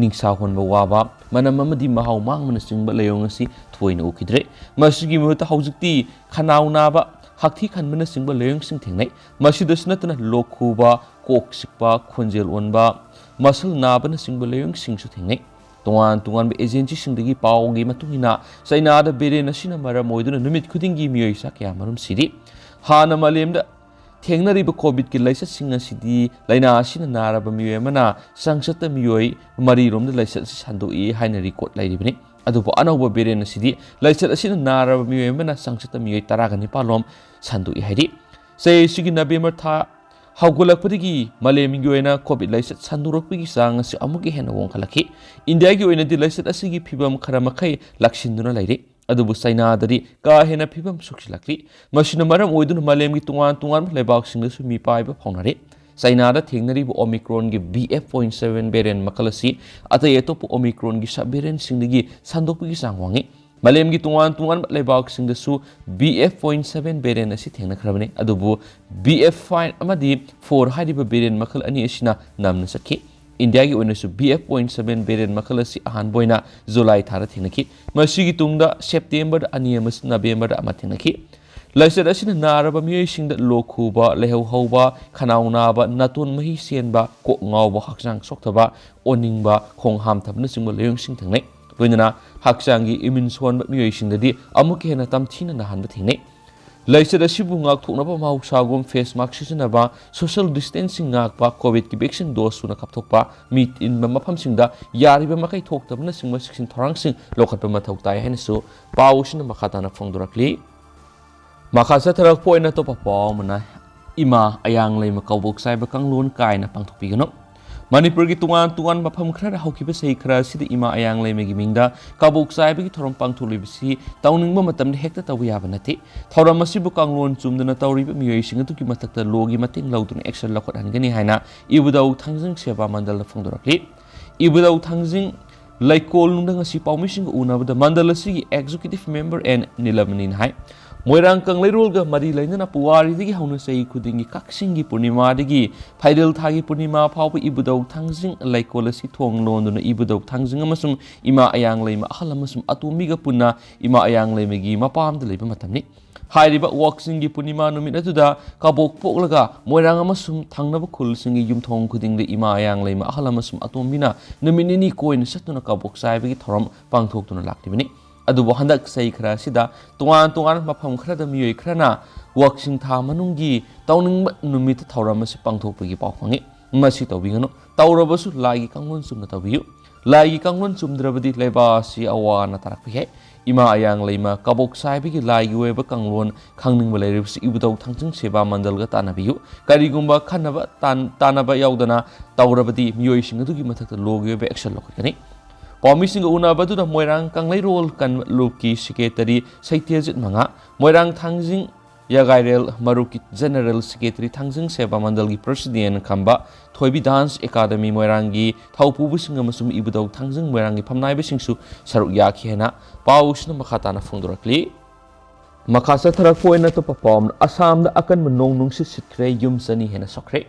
ꯅꯤꯡꯁꯥ ꯍꯣꯟꯕ ꯋꯥꯕ, ꯃꯅꯝ ꯑꯃꯗꯤ ꯃꯍꯥꯎ ꯃꯥꯡꯕꯅꯆꯤꯡꯕ ꯂꯥꯏꯑꯣꯡ ꯑꯁꯤ ꯊꯣꯏꯅ ꯎꯈꯤꯗ꯭ꯔꯦ꯫ ꯃꯁꯤꯒꯤ ꯃꯍꯨꯠꯇ ꯍꯧꯖꯤꯛꯇꯤ ꯈꯅꯥꯎ ꯅꯥꯕ, ꯍꯛꯊꯤ ꯈꯟꯕꯅꯆꯤꯡꯕ ꯂꯥꯏꯑꯣꯡꯁꯤꯡ ꯊꯦꯡꯅꯩ꯫ ꯃꯁꯤꯗꯁꯨ ꯅꯠꯇꯅ ꯂꯣꯛ ꯈꯨꯕ, ꯀꯣꯛ ꯆꯤꯛꯄ, ꯈꯣꯟꯖꯦꯜ ꯑꯣꯟꯕ, ꯃꯁꯜ ꯅꯥꯕꯅꯆꯤꯡꯕ ꯂꯥꯏꯑꯣꯡꯁꯤꯡꯁꯨ ꯊꯦꯡꯅꯩ꯫ ꯇꯣꯉꯥꯟ ꯇꯣꯉꯥꯟꯕ agencyꯁꯤꯡꯗꯒꯤ ꯄꯥꯎꯒꯤ ꯃꯇꯨꯡ ꯏꯟꯅ, ꯆꯥꯏꯅꯥꯗ variant ꯑꯁꯤꯅ ꯃꯔꯝ ꯑꯣꯏꯗꯨꯅ ꯅꯨꯃꯤꯠ ꯈꯨꯗꯤꯡꯒꯤ ꯃꯤꯑꯣꯏ ꯆꯥ ꯀꯌꯥ ꯃꯔꯨꯝ ꯁꯤꯔꯤ꯫ ꯍꯥꯟꯅ ꯃꯥꯂꯦꯝꯗ ꯊꯦꯡꯅꯔꯤꯕ COVIDꯀꯤ ꯂꯥꯏꯆꯠꯁꯤꯡ ꯑꯁꯤꯗꯤ ꯂꯥꯏꯅꯥ ꯑꯁꯤꯅ ꯅꯥꯔꯕ ꯃꯤꯑꯣꯏ ꯑꯃꯅ ꯆꯥꯡꯆꯠꯇ ꯃꯤꯑꯣꯏ ꯃꯔꯤꯔꯣꯝꯗ ꯂꯥꯏꯆꯠ ꯑꯁꯤ ꯁꯟꯗꯣꯛꯏ ꯍꯥꯏꯅ record ꯂꯩꯔꯤꯕꯅꯤ꯫ ꯑꯗꯨꯕꯨ ꯑꯅꯧꯕ variant ꯑꯁꯤꯗꯤ ꯂꯥꯏꯆꯠ ꯑꯁꯤꯅ ꯅꯥꯔꯕ ꯃꯤꯑꯣꯏ ꯑꯃꯅ ꯆꯥꯡꯆꯠꯇ ꯃꯤꯑꯣꯏ ꯇꯔꯥꯒ ꯅꯤꯄꯥꯟ ꯂꯣꯝ ꯁꯟꯗꯣꯛꯏ ꯍꯥꯏꯔꯤ꯫ ꯆꯍꯤ ꯑꯁꯤꯒꯤ November ꯊꯥ ꯍꯧꯒꯠꯂꯛꯄꯗꯒꯤ ꯃꯥꯂꯦꯝꯒꯤ ꯑꯣꯏꯅ COVID ꯂꯥꯏꯆꯠ ꯁꯟꯗꯣꯔꯛꯄꯒꯤ ꯆꯥꯡ ꯑꯁꯤ ꯑꯃꯨꯛꯀ ꯍꯦꯟꯅ ꯋꯥꯡꯈꯠꯂꯛꯈꯤ꯫ ꯏꯟꯗꯤꯌꯥꯒꯤ ꯑꯣꯏꯅꯗꯤ ꯂꯥꯏꯆꯠ ꯑꯁꯤꯒꯤ ꯐꯤꯕꯝ ꯈꯔ ꯃꯈꯩ ꯂꯥꯛꯁꯤꯟꯗꯨꯅ ꯂꯩꯔꯤ꯫ ꯑꯗꯨꯕꯨ ꯆꯩꯅꯥꯗꯗꯤ ꯀꯥ ꯍꯦꯟꯅ ꯐꯤꯕꯝ ꯁꯣꯛꯆꯤꯜꯂꯛꯂꯤ꯫ ꯃꯁꯤꯅ ꯃꯔꯝ ꯑꯣꯏꯗꯨꯅ ꯃꯥꯂꯦꯝꯒꯤ ꯇꯣꯉꯥꯟ ꯇꯣꯉꯥꯟꯕ ꯂꯩꯕꯥꯛꯁꯤꯡꯗꯁꯨ ꯃꯤꯄꯥꯏꯕ ꯐꯥꯎꯅꯔꯦ꯫ ꯆꯩꯅꯥꯗ ꯊꯦꯡꯅꯔꯤꯕ Omicronꯒꯤ B F point seven variant ꯃꯈꯜ ꯑꯁꯤ ꯑꯇꯩ ꯑꯇꯣꯞꯄ Omicronꯒꯤ subvariantꯁꯤꯡꯗꯒꯤ ꯁꯟꯗꯣꯛꯄꯒꯤ ꯆꯥꯡ ꯋꯥꯡꯉꯤ꯫ ꯃꯥꯂꯦꯝꯒꯤ ꯇꯣꯉꯥꯟ ꯇꯣꯉꯥꯟꯕ ꯂꯩꯕꯥꯛꯁꯤꯡꯗꯁꯨ B F point seven variant ꯑꯁꯤ ꯊꯦꯡꯅꯈ꯭ꯔꯕꯅꯤ꯫ ꯑꯗꯨꯕꯨ B F five ꯑꯃꯗꯤ four ꯍꯥꯏꯔꯤꯕ variant ꯃꯈꯜ ꯑꯅꯤ ꯑꯁꯤꯅ ꯅꯝꯅ ꯆꯠꯈꯤ꯫ ꯏꯟꯗꯤꯌꯥꯒꯤ ꯑꯣꯏꯅꯁꯨ B F point seven variant ꯃꯈꯜ ꯑꯁꯤ ꯑꯍꯥꯟꯕ ꯑꯣꯏꯅ ꯖꯨꯂꯥꯏ ꯊꯥꯗ ꯊꯦꯡꯅꯈꯤ꯫ ꯃꯁꯤꯒꯤ ꯇꯨꯡꯗ ꯁꯦꯞꯇꯦꯝꯕꯔꯗ ꯑꯅꯤ ꯑꯃꯁꯨꯡ ꯅꯕꯦꯝꯕꯔꯗ ꯑꯃ ꯊꯦꯡꯅꯈꯤ꯫ ꯂꯥꯏꯆꯠ ꯑꯁꯤꯅ ꯅꯥꯔꯕ ꯃꯤꯑꯣꯏꯁꯤꯡꯗ ꯂꯣꯛ ꯈꯨꯕ, ꯂꯥꯏꯍꯧ ꯍꯧꯕ, ꯈꯅꯥꯎ ꯅꯥꯕ, ꯅꯥꯇꯣꯟ ꯃꯍꯤ ꯆꯦꯟꯕ, ꯀꯣꯛ ꯉꯥꯎꯕ, ꯍꯛꯆꯥꯡ ꯁꯣꯛꯊꯕ, ꯑꯣꯅꯤꯡꯕ, ꯈꯣꯡ ꯍꯥꯝꯊꯕꯅꯆꯤꯡꯕ ꯂꯥꯏꯑꯣꯡꯁꯤꯡ ꯊꯦꯡꯅꯩ꯫ ꯂꯣꯏꯅꯅ ꯍꯛꯆꯥꯡꯒꯤ immune ꯁꯣꯟꯕ ꯃꯤꯑꯣꯏꯁꯤꯡꯗꯗꯤ ꯑꯃꯨꯛꯀ ꯍꯦꯟꯅ ꯇꯝꯊꯤꯅ ꯅꯥꯍꯟꯕ ꯊꯦꯡꯅꯩ꯫ ꯂꯥꯏꯆꯠ ꯑꯁꯤꯕꯨ ꯉꯥꯛꯊꯣꯛꯅꯕ ꯃꯍꯧꯁꯥꯒꯨꯝ face mask ꯁꯤꯖꯤꯟꯅꯕ, social distancing ꯉꯥꯛꯄ, COVIDꯀꯤ vaccine dose ꯁꯨꯅ ꯀꯥꯞꯊꯣꯛꯄ, ꯃꯤ ꯇꯤꯟꯕ ꯃꯐꯝꯁꯤꯡꯗ ꯌꯥꯔꯤꯕ ꯃꯈꯩ ꯊꯣꯛꯇꯕꯅꯆꯤꯡꯕ ꯆꯦꯛꯁꯤꯟ ꯊꯧꯔꯥꯡꯁꯤꯡ ꯂꯧꯈꯠꯄ ꯃꯊꯧ ꯇꯥꯏ ꯍꯥꯏꯅꯁꯨ ꯄꯥꯎꯁꯤꯅ ꯃꯈꯥ ꯇꯥꯅ ꯐꯣꯡꯗꯣꯔꯛꯂꯤ꯫ ꯃꯈꯥ ꯆꯠꯊꯔꯛꯄ ꯑꯣꯏꯅ ꯑꯇꯣꯞꯄ ꯄꯥꯎ ꯑꯃꯅ, ꯏꯃꯥ ꯑꯌꯥꯡ ꯂꯩꯃ ꯀꯕꯣꯛ ꯆꯥꯏꯕ ꯀꯥꯡꯂꯣꯟ ꯀꯥꯏꯅ ꯄꯥꯡꯊꯣꯛꯄꯤꯒꯅꯨ꯫ ꯃꯅꯤꯄꯨꯔꯒꯤ ꯇꯣꯉꯥꯟ ꯇꯣꯉꯥꯟꯕ ꯃꯐꯝ ꯈꯔꯗ ꯍꯧꯈꯤꯕ ꯆꯍꯤ ꯈꯔ ꯑꯁꯤꯗ ꯏꯃꯥ ꯑꯌꯥꯡ ꯂꯩꯃꯒꯤ ꯃꯤꯡꯗ ꯀꯕꯣꯛ ꯆꯥꯏꯕꯒꯤ ꯊꯧꯔꯝ ꯄꯥꯡꯊꯣꯛꯂꯤꯕꯁꯤ ꯇꯧꯅꯤꯡꯕ ꯃꯇꯝꯗ ꯍꯦꯛꯇ ꯇꯧꯕ ꯌꯥꯕ ꯅꯠꯇꯦ꯫ ꯊꯧꯔꯝ ꯑꯁꯤꯕꯨ ꯀꯥꯡꯂꯣꯟ ꯆꯨꯝꯗꯅ ꯇꯧꯔꯤꯕ ꯃꯤꯑꯣꯏꯁꯤꯡ ꯑꯗꯨꯒꯤ ꯃꯊꯛꯇ ꯂꯣꯒꯤ ꯃꯇꯦꯡ ꯂꯧꯗꯨꯅ action ꯂꯧꯈꯠꯍꯟꯒꯅꯤ ꯍꯥꯏꯅ ꯏꯕꯨꯙꯧ ꯊꯥꯡꯖꯤꯡ ꯁꯦꯕꯥ ꯃꯟꯗꯜꯅ ꯐꯣꯡꯗꯣꯔꯛꯂꯤ꯫ ꯏꯕꯨꯙꯧ ꯊꯥꯡꯖꯤꯡ ꯂꯩꯀꯣꯜꯅꯨꯡꯗ ꯉꯁꯤ ꯄꯥꯎꯃꯤꯁꯤꯡꯒ ꯎꯅꯕꯗ ꯃꯟꯗꯜ ꯑꯁꯤꯒꯤ executive member ꯑꯦꯟ ꯅꯤꯂꯃꯅꯤꯅ ꯍꯥꯏ, ꯃꯣꯏꯔꯥꯡ ꯀꯪꯂꯩꯔꯣꯜꯒ ꯃꯔꯤ ꯂꯩꯅꯅ ꯄꯨꯋꯥꯔꯤꯗꯒꯤ ꯍꯧꯅ ꯆꯍꯤ ꯈꯨꯗꯤꯡꯒꯤ ꯀꯛꯆꯤꯡꯒꯤ ꯄꯨꯔꯅꯤꯃꯥꯗꯒꯤ ꯐꯩꯔꯦꯜ ꯊꯥꯒꯤ ꯄꯨꯔꯅꯤꯃꯥ ꯐꯥꯎꯕ ꯏꯕꯨꯙꯧ ꯊꯥꯡꯖꯤꯡ ꯂꯩꯀꯣꯜ ꯑꯁꯤ ꯊꯣꯡ ꯂꯣꯟꯗꯨꯅ ꯏꯕꯨꯙꯧ ꯊꯥꯡꯖꯤꯡ ꯑꯃꯁꯨꯡ ꯏꯃꯥ ꯑꯌꯥꯡ ꯂꯩꯃ ꯑꯍꯜ ꯑꯃꯁꯨꯡ ꯑꯇꯣꯝꯕꯤꯒ ꯄꯨꯟꯅ ꯏꯃꯥ ꯑꯌꯥꯡ ꯂꯩꯃꯒꯤ ꯃꯄꯥꯝꯗ ꯂꯩꯕ ꯃꯇꯝꯅꯤ꯫ ꯍꯥꯏꯔꯤꯕ ꯋꯥꯛꯆꯤꯡꯒꯤ ꯄꯨꯔꯅꯤꯃꯥ ꯅꯨꯃꯤꯠ ꯑꯗꯨꯗ ꯀꯕꯣꯛ ꯄꯣꯛꯂꯒ ꯃꯣꯏꯔꯥꯡ ꯑꯃꯁꯨꯡ ꯊꯪꯅꯕ ꯈꯨꯜꯁꯤꯡꯒꯤ ꯌꯨꯝꯊꯣꯡ ꯈꯨꯗꯤꯡꯗ ꯏꯃꯥ ꯑꯌꯥꯡ ꯂꯩꯃ ꯑꯍꯜ ꯑꯃꯁꯨꯡ ꯑꯇꯣꯝꯕꯤꯅ ꯅꯨꯃꯤꯠ ꯅꯤꯅꯤ ꯀꯣꯏꯅ ꯆꯠꯇꯨꯅ ꯀꯕꯣꯛ ꯆꯥꯏꯕꯒꯤ ꯊꯧꯔꯝ ꯄꯥꯡꯊꯣꯛꯇꯨꯅ ꯂꯥꯛꯂꯤꯕꯅꯤ꯫ ꯑꯗꯨꯕꯨ ꯍꯟꯗꯛ ꯆꯍꯤ ꯈꯔ ꯑꯁꯤꯗ ꯇꯣꯉꯥꯟ ꯇꯣꯉꯥꯟꯕ ꯃꯐꯝ ꯈꯔꯗ ꯃꯤꯑꯣꯏ ꯈꯔꯅ ꯋꯥꯛꯆꯤꯡ ꯊꯥ ꯃꯅꯨꯡꯒꯤ ꯇꯧꯅꯤꯡꯕ ꯅꯨꯃꯤꯠꯇ ꯊꯧꯔꯝ ꯑꯁꯤ ꯄꯥꯡꯊꯣꯛꯄꯒꯤ ꯄꯥꯎ ꯐꯪꯉꯤ꯫ ꯃꯁꯤ ꯇꯧꯕꯤꯒꯅꯨ꯫ ꯇꯧꯔꯕꯁꯨ ꯂꯥꯏꯒꯤ ꯀꯥꯡꯂꯣꯟ ꯆꯨꯝꯅ ꯇꯧꯕꯤꯌꯨ꯫ ꯂꯥꯏꯒꯤ ꯀꯥꯡꯂꯣꯟ ꯆꯨꯝꯗ꯭ꯔꯕꯗꯤ ꯂꯩꯕꯥꯛ ꯑꯁꯤ ꯑꯋꯥ ꯑꯅꯥ ꯇꯥꯔꯛꯄ ꯌꯥꯏ꯫ ꯏꯃꯥ ꯑꯌꯥꯡ ꯂꯩꯃ ꯀꯕꯣꯛ ꯆꯥꯏꯕꯒꯤ ꯂꯥꯏꯒꯤ ꯑꯣꯏꯕ ꯀꯥꯡꯂꯣꯟ ꯈꯪꯅꯤꯡꯕ ꯂꯩꯔꯕꯁꯨ ꯏꯕꯨꯙꯧ ꯊꯥꯡꯖꯤꯡ ꯁꯦꯕꯥ ꯃꯟꯗꯜꯒ ꯇꯥꯟꯅꯕꯤꯌꯨ꯫ ꯀꯔꯤꯒꯨꯝꯕ ꯈꯟꯅꯕ ꯇꯥꯟ-, ꯇꯥꯟꯅꯕ ꯌꯥꯎꯗꯅ ꯇꯧꯔꯕꯗꯤ ꯃꯤꯑꯣꯏꯁꯤꯡ ꯑꯗꯨꯒꯤ ꯃꯊꯛꯇ ꯂꯣꯒꯤ ꯑꯣꯏꯕ action ꯂꯧꯈꯠꯀꯅꯤ꯫ ꯄꯥꯎꯃꯤꯁꯤꯡꯒ ꯎꯅꯕꯗꯨꯗ ꯃꯣꯏꯔꯥꯡ ꯀꯪꯂꯩꯔꯣꯜ ꯀꯟꯕ ꯂꯨꯞꯀꯤ ꯁꯦꯀ꯭ꯔꯦꯇꯔꯤ ꯁꯩꯇꯦꯖꯤꯠ ꯃꯉꯥ, ꯃꯣꯏꯔꯥꯡ ꯊꯥꯡꯖꯤꯡ ꯌꯥꯒꯥꯏꯔꯦꯜ ꯃꯔꯨꯞꯀꯤ ꯖꯦꯅꯔꯦꯜ ꯁꯦꯀ꯭ꯔꯦꯇꯔꯤ ꯊꯥꯡꯖꯤꯡ ꯁꯦꯕꯥ ꯃꯟꯗꯜꯒꯤ ꯄ꯭ꯔꯁꯤꯗꯦꯟ ꯈꯝꯕ ꯊꯣꯏꯕꯤ ꯗꯥꯟꯁ ꯑꯦꯀꯥꯗꯃꯤ ꯃꯣꯏꯔꯥꯡꯒꯤ ꯊꯧꯄꯨꯕꯁꯤꯡ ꯑꯃꯁꯨꯡ ꯏꯕꯨꯙꯧ ꯊꯥꯡꯖꯤꯡ ꯃꯣꯏꯔꯥꯡꯒꯤ ꯐꯝꯅꯥꯏꯕꯁꯤꯡꯁꯨ ꯁꯔꯨꯛ ꯌꯥꯈꯤ ꯍꯥꯏꯅ ꯄꯥꯎꯁꯤꯅ ꯃꯈꯥ ꯇꯥꯅ ꯐꯣꯡꯗꯣꯔꯛꯂꯤ꯫ ꯃꯈꯥ ꯆꯠꯊꯔꯛꯄ ꯑꯣꯏꯅ ꯑꯇꯣꯞꯄ ꯄꯥꯎ ꯑꯃꯅ, ꯑꯁꯥꯝꯗ ꯑꯀꯟꯕ ꯅꯣꯡ ꯅꯨꯡꯁꯤꯠ ꯁꯤꯠꯈ꯭ꯔꯦ, ꯌꯨꯝ ꯆꯅꯤ ꯍꯦꯟꯅ ꯁꯣꯛꯈ꯭ꯔꯦ꯫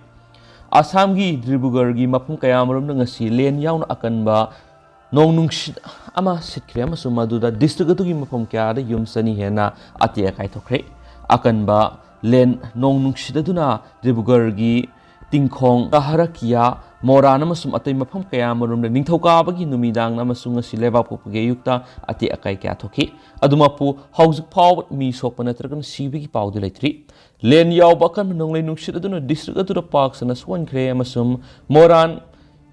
ꯑꯁꯥꯝꯒꯤ ꯗꯤꯕ꯭ꯔꯨꯒꯔꯒꯤ ꯃꯐꯝ ꯀꯌꯥꯃꯔꯨꯝꯗ ꯉꯁꯤ ꯂꯦꯟ ꯌꯥꯎꯅ ꯑꯀꯟꯕ ꯅꯣꯡ ꯅꯨꯡꯁꯤꯠ ꯑꯃ ꯁꯤꯠꯈ꯭ꯔꯦ ꯑꯃꯁꯨꯡ ꯃꯗꯨꯗ ꯗꯤꯁꯇ꯭ꯔꯤꯛ ꯑꯗꯨꯒꯤ ꯃꯐꯝ ꯀꯌꯥꯗ ꯌꯨꯝ ꯆꯅꯤ ꯍꯦꯟꯅ ꯑꯇꯦꯛ ꯑꯀꯥꯏ ꯊꯣꯛꯈ꯭ꯔꯦ꯫ ꯑꯀꯟꯕ ꯂꯦꯟ ꯅꯣꯡ ꯅꯨꯡꯁꯤꯠ ꯑꯗꯨꯅ ꯗꯤꯕ꯭ꯔꯨꯒꯔꯒꯤ ꯇꯤꯡꯈꯣꯡ, ꯀꯍꯔꯀꯤꯌꯥ, ꯃꯣꯔꯥꯟ ꯑꯃꯁꯨꯡ ꯑꯇꯩ ꯃꯐꯝ ꯀꯌꯥ ꯑꯃꯔꯣꯝꯗ ꯅꯤꯡꯊꯧꯀꯥꯕꯒꯤ ꯅꯨꯃꯤꯗꯥꯡꯗ ꯑꯃꯁꯨꯡ ꯉꯁꯤ ꯂꯩꯕꯥꯛꯄꯣꯛꯄꯒꯤ ꯑꯌꯨꯛꯇ ꯑꯇꯦꯛ ꯑꯀꯥꯏ ꯀꯌꯥ ꯊꯣꯛꯈꯤ꯫ ꯑꯗꯨꯃꯛꯄꯨ ꯍꯧꯖꯤꯛ ꯐꯥꯎꯕ ꯃꯤ ꯁꯣꯛꯄ ꯅꯠꯇ꯭ꯔꯒꯅ ꯁꯤꯕꯒꯤ ꯄꯥꯎꯗꯤ ꯂꯩꯇ꯭ꯔꯤ꯫ ꯂꯦꯟ ꯌꯥꯎꯕ ꯑꯀꯟꯕ ꯅꯣꯡꯂꯩ ꯅꯨꯡꯁꯤꯠ ꯑꯗꯨꯅ ꯗꯤꯁꯇ꯭ꯔꯤꯛ ꯑꯗꯨꯗ ꯄꯥꯛ ꯁꯟꯅ ꯁꯣꯛꯍꯟꯈ꯭ꯔꯦ ꯑꯃꯁꯨꯡ ꯃꯣꯔꯥꯟ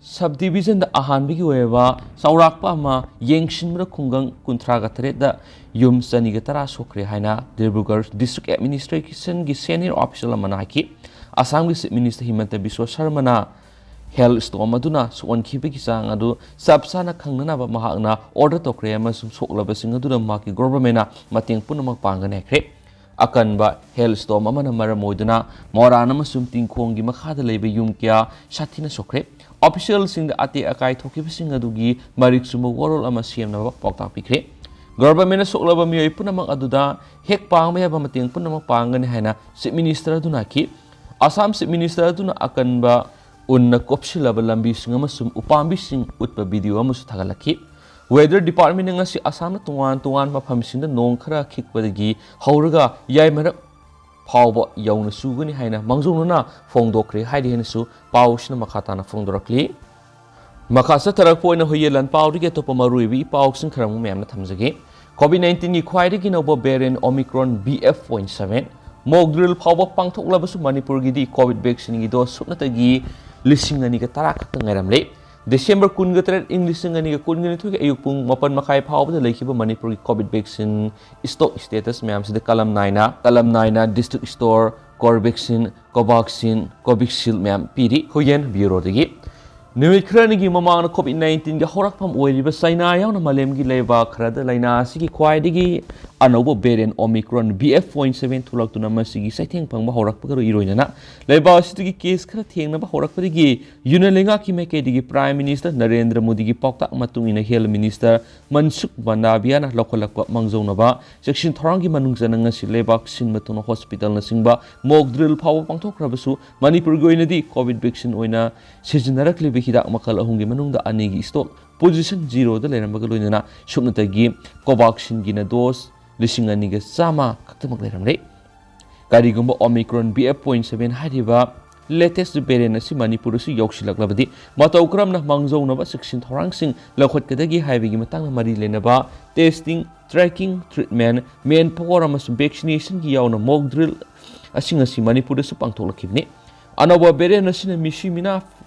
ꯁꯕ ꯗꯤꯕꯤꯖꯟꯗ ꯑꯍꯥꯟꯕꯒꯤ ꯑꯣꯏꯕ ꯆꯥꯎꯔꯥꯛꯄ ꯑꯃ ꯌꯦꯡꯁꯤꯟꯕꯗ ꯈꯨꯡꯒꯪ ꯀꯨꯟꯊ꯭ꯔꯥꯒ ꯇꯔꯦꯠꯇ ꯌꯨꯝ ꯆꯅꯤꯒ ꯇꯔꯥ ꯁꯣꯛꯈ꯭ꯔꯦ ꯍꯥꯏꯅ ꯗꯤꯕ꯭ꯔꯨꯒꯔ ꯗꯤꯁꯇ꯭ꯔꯤꯛ ꯑꯦꯗꯃꯤꯅꯤꯁꯇ꯭ꯔꯦꯁꯟꯒꯤ ꯁꯦꯅꯤꯌꯔ ꯑꯣꯐꯤꯁꯤꯌꯦꯜ ꯑꯃꯅ ꯍꯥꯏꯈꯤ꯫ ꯑꯁꯥꯝꯒꯤ ꯆꯤꯐ ꯃꯤꯅꯤꯁꯇꯔ ꯍꯤꯃꯟꯇ ꯕꯤꯁ꯭ꯋ ꯁꯔꯃꯅ ꯍꯦꯜ ꯁ꯭ꯇꯣꯔꯝ ꯑꯗꯨꯅ ꯁꯣꯛꯍꯟꯈꯤꯕꯒꯤ ꯆꯥꯡ ꯑꯗꯨ ꯆꯞ ꯆꯥꯅ ꯈꯪꯅꯅꯕ ꯃꯍꯥꯛꯅ ꯑꯣꯔꯗꯔ ꯇꯧꯈ꯭ꯔꯦ ꯑꯃꯁꯨꯡ ꯁꯣꯛꯂꯕꯁꯤꯡ ꯑꯗꯨꯗ ꯃꯍꯥꯛꯀꯤ ꯒꯣꯚꯔꯟꯃꯦꯟꯠꯅ ꯃꯇꯦꯡ ꯄꯨꯝꯅꯃꯛ ꯄꯥꯡꯒꯅꯤ ꯍꯥꯏꯈ꯭ꯔꯦ꯫ ꯑꯀꯟꯕ ꯍꯦꯜ ꯁ꯭ꯇꯣꯔꯝ ꯑꯃꯅ ꯃꯔꯝ ꯑꯣꯏꯗꯨꯅ ꯃꯣꯔꯥꯟ ꯑꯃꯁꯨꯡ ꯇꯤꯡꯈꯣꯡꯒꯤ ꯃꯈꯥꯗ ꯂꯩꯕ ꯌꯨꯝ ꯀꯌꯥ ꯁꯥꯊꯤꯅ ꯁꯣꯛꯈ꯭ꯔꯦ꯫ ꯑꯣꯐꯤꯁꯤꯌꯦꯜꯁꯤꯡꯗ ꯑꯇꯦꯛ ꯑꯀꯥꯏ ꯊꯣꯛꯈꯤꯕꯁꯤꯡ ꯑꯗꯨꯒꯤ ꯃꯔꯤꯛ ꯆꯨꯝꯕ ꯋꯥꯔꯣꯜ ꯑꯃ ꯁꯦꯝꯅꯕ ꯄꯥꯎꯇꯥꯛ ꯄꯤꯈ꯭ꯔꯦ꯫ ꯒꯣꯚꯔꯟꯃꯦꯟꯠꯅ ꯁꯣꯛꯂꯕ ꯃꯤꯑꯣꯏ ꯄꯨꯝꯅꯃꯛ ꯑꯗꯨꯗ ꯍꯦꯛ ꯄꯥꯡꯕ ꯌꯥꯕ ꯃꯇꯦꯡ ꯄꯨꯝꯅꯃꯛ ꯄꯥꯡꯒꯅꯤ ꯍꯥꯏꯅ ꯆꯤꯐ ꯃꯤꯅꯤꯁꯇꯔ ꯑꯗꯨꯅ ꯍꯥꯏꯈꯤ꯫ ꯑꯁꯥꯝ ꯆꯤꯐ ꯃꯤꯅꯤꯁꯇꯔ ꯑꯗꯨꯅ ꯑꯀꯟꯕ ꯎꯟꯅ ꯀꯣꯞꯁꯤꯜꯂꯕ ꯂꯝꯕꯤꯁꯤꯡ ꯑꯃꯁꯨꯡ ꯎꯄꯥꯝꯕꯤꯁꯤꯡ ꯎꯠꯄ ꯚꯤꯗꯤꯑꯣ ꯑꯃꯁꯨ ꯊꯥꯒꯠꯂꯛꯈꯤ꯫ ꯋꯦꯗꯔ ꯗꯤꯄꯥꯔꯠꯃꯦꯟꯠꯅ ꯉꯁꯤ ꯑꯁꯥꯝꯅ ꯇꯣꯉꯥꯟ ꯇꯣꯉꯥꯟꯕ ꯃꯐꯝꯁꯤꯡꯗ ꯅꯣꯡ ꯈꯔ ꯈꯤꯛꯄꯗꯒꯤ ꯍꯧꯔꯒ ꯌꯥꯏꯃꯔꯛ ꯐꯥꯎꯕ ꯌꯧꯅ ꯆꯨꯒꯅꯤ ꯍꯥꯏꯅ ꯃꯥꯡꯖꯧꯅꯅ ꯐꯣꯡꯗꯣꯛꯈ꯭ꯔꯦ ꯍꯥꯏꯔꯤ ꯍꯥꯏꯅꯁꯨ ꯄꯥꯎꯁꯤꯅ ꯃꯈꯥ ꯇꯥꯅ ꯐꯣꯡꯗꯣꯔꯛꯂꯤ꯫ ꯃꯈꯥ ꯆꯠꯊꯔꯛꯄ ꯑꯣꯏꯅ ꯍꯨꯏꯌꯦꯟ ꯂꯥꯟꯄꯥꯎꯗꯒꯤ ꯑꯇꯣꯞꯄ ꯃꯔꯨꯑꯣꯏꯕ ꯏ ꯄꯥꯎꯁꯤꯡ ꯈꯔ ꯑꯃꯨꯛ ꯃꯌꯥꯝꯅ ꯊꯝꯖꯒꯦ꯫ ꯀꯣꯚꯤꯗ ꯅꯥꯏꯟꯇꯤꯟꯒꯤ ꯈ꯭ꯋꯥꯏꯗꯒꯤ ꯅꯧꯕ ꯚꯦꯔꯤꯌꯦꯟꯠ ꯑꯣꯃꯤꯀ꯭ꯔꯣꯟ ꯕꯤ ꯑꯦꯐ ꯄꯣꯏꯟꯠ ꯁꯚꯦꯟ꯫ ꯃꯣꯛ ꯗ꯭ꯔꯤꯜ ꯐꯥꯎꯕ ꯄꯥꯡꯊꯣꯛꯂꯕꯁꯨ ꯃꯅꯤꯄꯨꯔꯒꯤꯗꯤ ꯀꯣꯚꯤꯗ ꯚꯦꯛꯁꯤꯟꯒꯤ ꯗꯣꯁ ꯁꯨꯞꯅꯇꯒꯤ ꯂꯤꯁꯤꯡ ꯑꯅꯤꯒ ꯇꯔꯥ ꯈꯛꯇ ꯉꯥꯏꯔꯝꯂꯦ꯫ ꯗꯤꯁꯦꯝꯕꯔ ꯀꯨꯟꯒ ꯇꯔꯦꯠ, ꯏꯪ ꯂꯤꯁꯤꯡ ꯑꯅꯤꯒ ꯀꯨꯟꯒ ꯅꯤꯊꯣꯏꯒꯤ ꯑꯌꯨꯛ ꯄꯨꯡ ꯃꯥꯄꯟ ꯃꯈꯥꯏ ꯐꯥꯎꯕꯗ ꯂꯩꯈꯤꯕ ꯃꯅꯤꯄꯨꯔꯒꯤ ꯀꯣꯚꯤꯗ ꯚꯦꯛꯁꯤꯟ ꯁ꯭ꯇꯣꯛ ꯁ꯭ꯇꯦꯇꯁ ꯃꯌꯥꯝꯁꯤꯗ ꯀꯂꯝ ꯅꯥꯏꯅ, ꯀꯂꯝ ꯅꯥꯏꯅ ꯗꯤꯁꯇ꯭ꯔꯤꯛ ꯁ꯭ꯇꯣꯔ, ꯀꯣꯔꯕꯦꯛꯁꯤꯟ, ꯀꯣꯚꯥꯛꯁꯤꯟ, ꯀꯣꯚꯤꯁꯤꯜꯗ ꯃꯌꯥꯝ ꯄꯤꯔꯤ꯫ ꯍꯨꯏꯌꯦꯟ ꯕ꯭ꯌꯨꯔꯣꯗꯒꯤ꯫ ꯅꯨꯃꯤꯠ ꯈꯔꯅꯤꯒꯤ ꯃꯃꯥꯡꯗ COVID nineteenꯒꯤ ꯍꯧꯔꯛꯐꯝ ꯑꯣꯏꯔꯤꯕ ꯆꯩꯅꯥ ꯌꯥꯎꯅ ꯃꯥꯂꯦꯝꯒꯤ ꯂꯩꯕꯥꯛ ꯈꯔꯗ ꯂꯥꯏꯅꯥ ꯑꯁꯤꯒꯤ ꯈ꯭ꯋꯥꯏꯗꯒꯤ ꯑꯅꯧꯕ variant Omicron B F point seven ꯊꯣꯛꯂꯛꯇꯨꯅ ꯃꯁꯤꯒꯤ ꯆꯩꯊꯦꯡ ꯐꯪꯕ ꯍꯧꯔꯛꯄꯒ ꯏꯔꯣꯏꯅꯅ ꯂꯩꯕꯥꯛ ꯑꯁꯤꯗꯒꯤ case ꯈꯔ ꯊꯦꯡꯅꯕ ꯍꯧꯔꯛꯄꯗꯒꯤ Union ꯂꯩꯉꯥꯛꯀꯤ ꯃꯥꯏꯀꯩꯗꯒꯤ Prime Minister ꯅꯔꯦꯟꯗ꯭ꯔ ꯃꯣꯗꯤꯒꯤ ꯄꯥꯎꯇꯥꯛ ꯃꯇꯨꯡ ꯏꯟꯅ Health Minister ꯃꯟꯁꯨꯈ ꯃꯟꯗꯥꯚꯤꯌꯥꯅ ꯂꯧꯈꯠꯂꯛꯄ ꯃꯥꯡꯖꯧꯅꯕ ꯆꯦꯛꯁꯤꯟ ꯊꯧꯔꯥꯡꯒꯤ ꯃꯅꯨꯡ ꯆꯟꯅ ꯉꯁꯤ ꯂꯩꯕꯥꯛ ꯁꯤꯟꯕ ꯊꯨꯡꯅ hospitalꯅꯆꯤꯡꯕ mock drill ꯐꯥꯎꯕ ꯄꯥꯡꯊꯣꯛꯈ꯭ꯔꯕꯁꯨ ꯃꯅꯤꯄꯨꯔꯒꯤ ꯑꯣꯏꯅꯗꯤ COVID vaccine ꯑꯣꯏꯅ ꯁꯤꯖꯤꯟꯅꯔꯛꯂꯤꯕ ꯍꯤꯗꯥꯛ ꯃꯈꯜ ꯑꯍꯨꯝꯒꯤ ꯃꯅꯨꯡꯗ ꯑꯅꯤꯒꯤ stock position zeroꯗ ꯂꯩꯔꯝꯕꯒ ꯂꯣꯏꯅꯅ ꯁꯨꯞꯅꯇꯒꯤ Covaxinꯒꯤꯅ dose ꯂꯤꯁꯤꯡ ꯑꯅꯤꯒ ꯆꯥꯝꯃ ꯈꯛꯇꯃꯛ ꯂꯩꯔꯝꯂꯦ꯫ ꯀꯔꯤꯒꯨꯝꯕ Omicron B F point seven ꯍꯥꯏꯔꯤꯕ latest variant ꯑꯁꯤ ꯃꯅꯤꯄꯨꯔꯗꯁꯨ ꯌꯧꯁꯤꯜꯂꯛꯂꯕꯗꯤ ꯃꯇꯧ ꯀꯔꯝꯅ ꯃꯥꯡꯖꯧꯅꯕ ꯆꯦꯛꯁꯤꯟ ꯊꯧꯔꯥꯡꯁꯤꯡ ꯂꯧꯈꯠꯀꯗꯒꯦ ꯍꯥꯏꯕꯒꯤ ꯃꯇꯥꯡꯗ ꯃꯔꯤ ꯂꯩꯅꯕ testing, tracking, treatment, manpower ꯑꯃꯁꯨꯡ vaccinationꯒꯤ ꯌꯥꯎꯅ mock drill ꯑꯁꯤꯡ ꯑꯁꯤ ꯃꯅꯤꯄꯨꯔꯗꯁꯨ ꯄꯥꯡꯊꯣꯛꯂꯛꯈꯤꯕꯅꯤ꯫ ꯑꯅꯧꯕ variant ꯑꯁꯤꯅ ꯃꯤꯁꯤ ꯃꯤꯅꯥ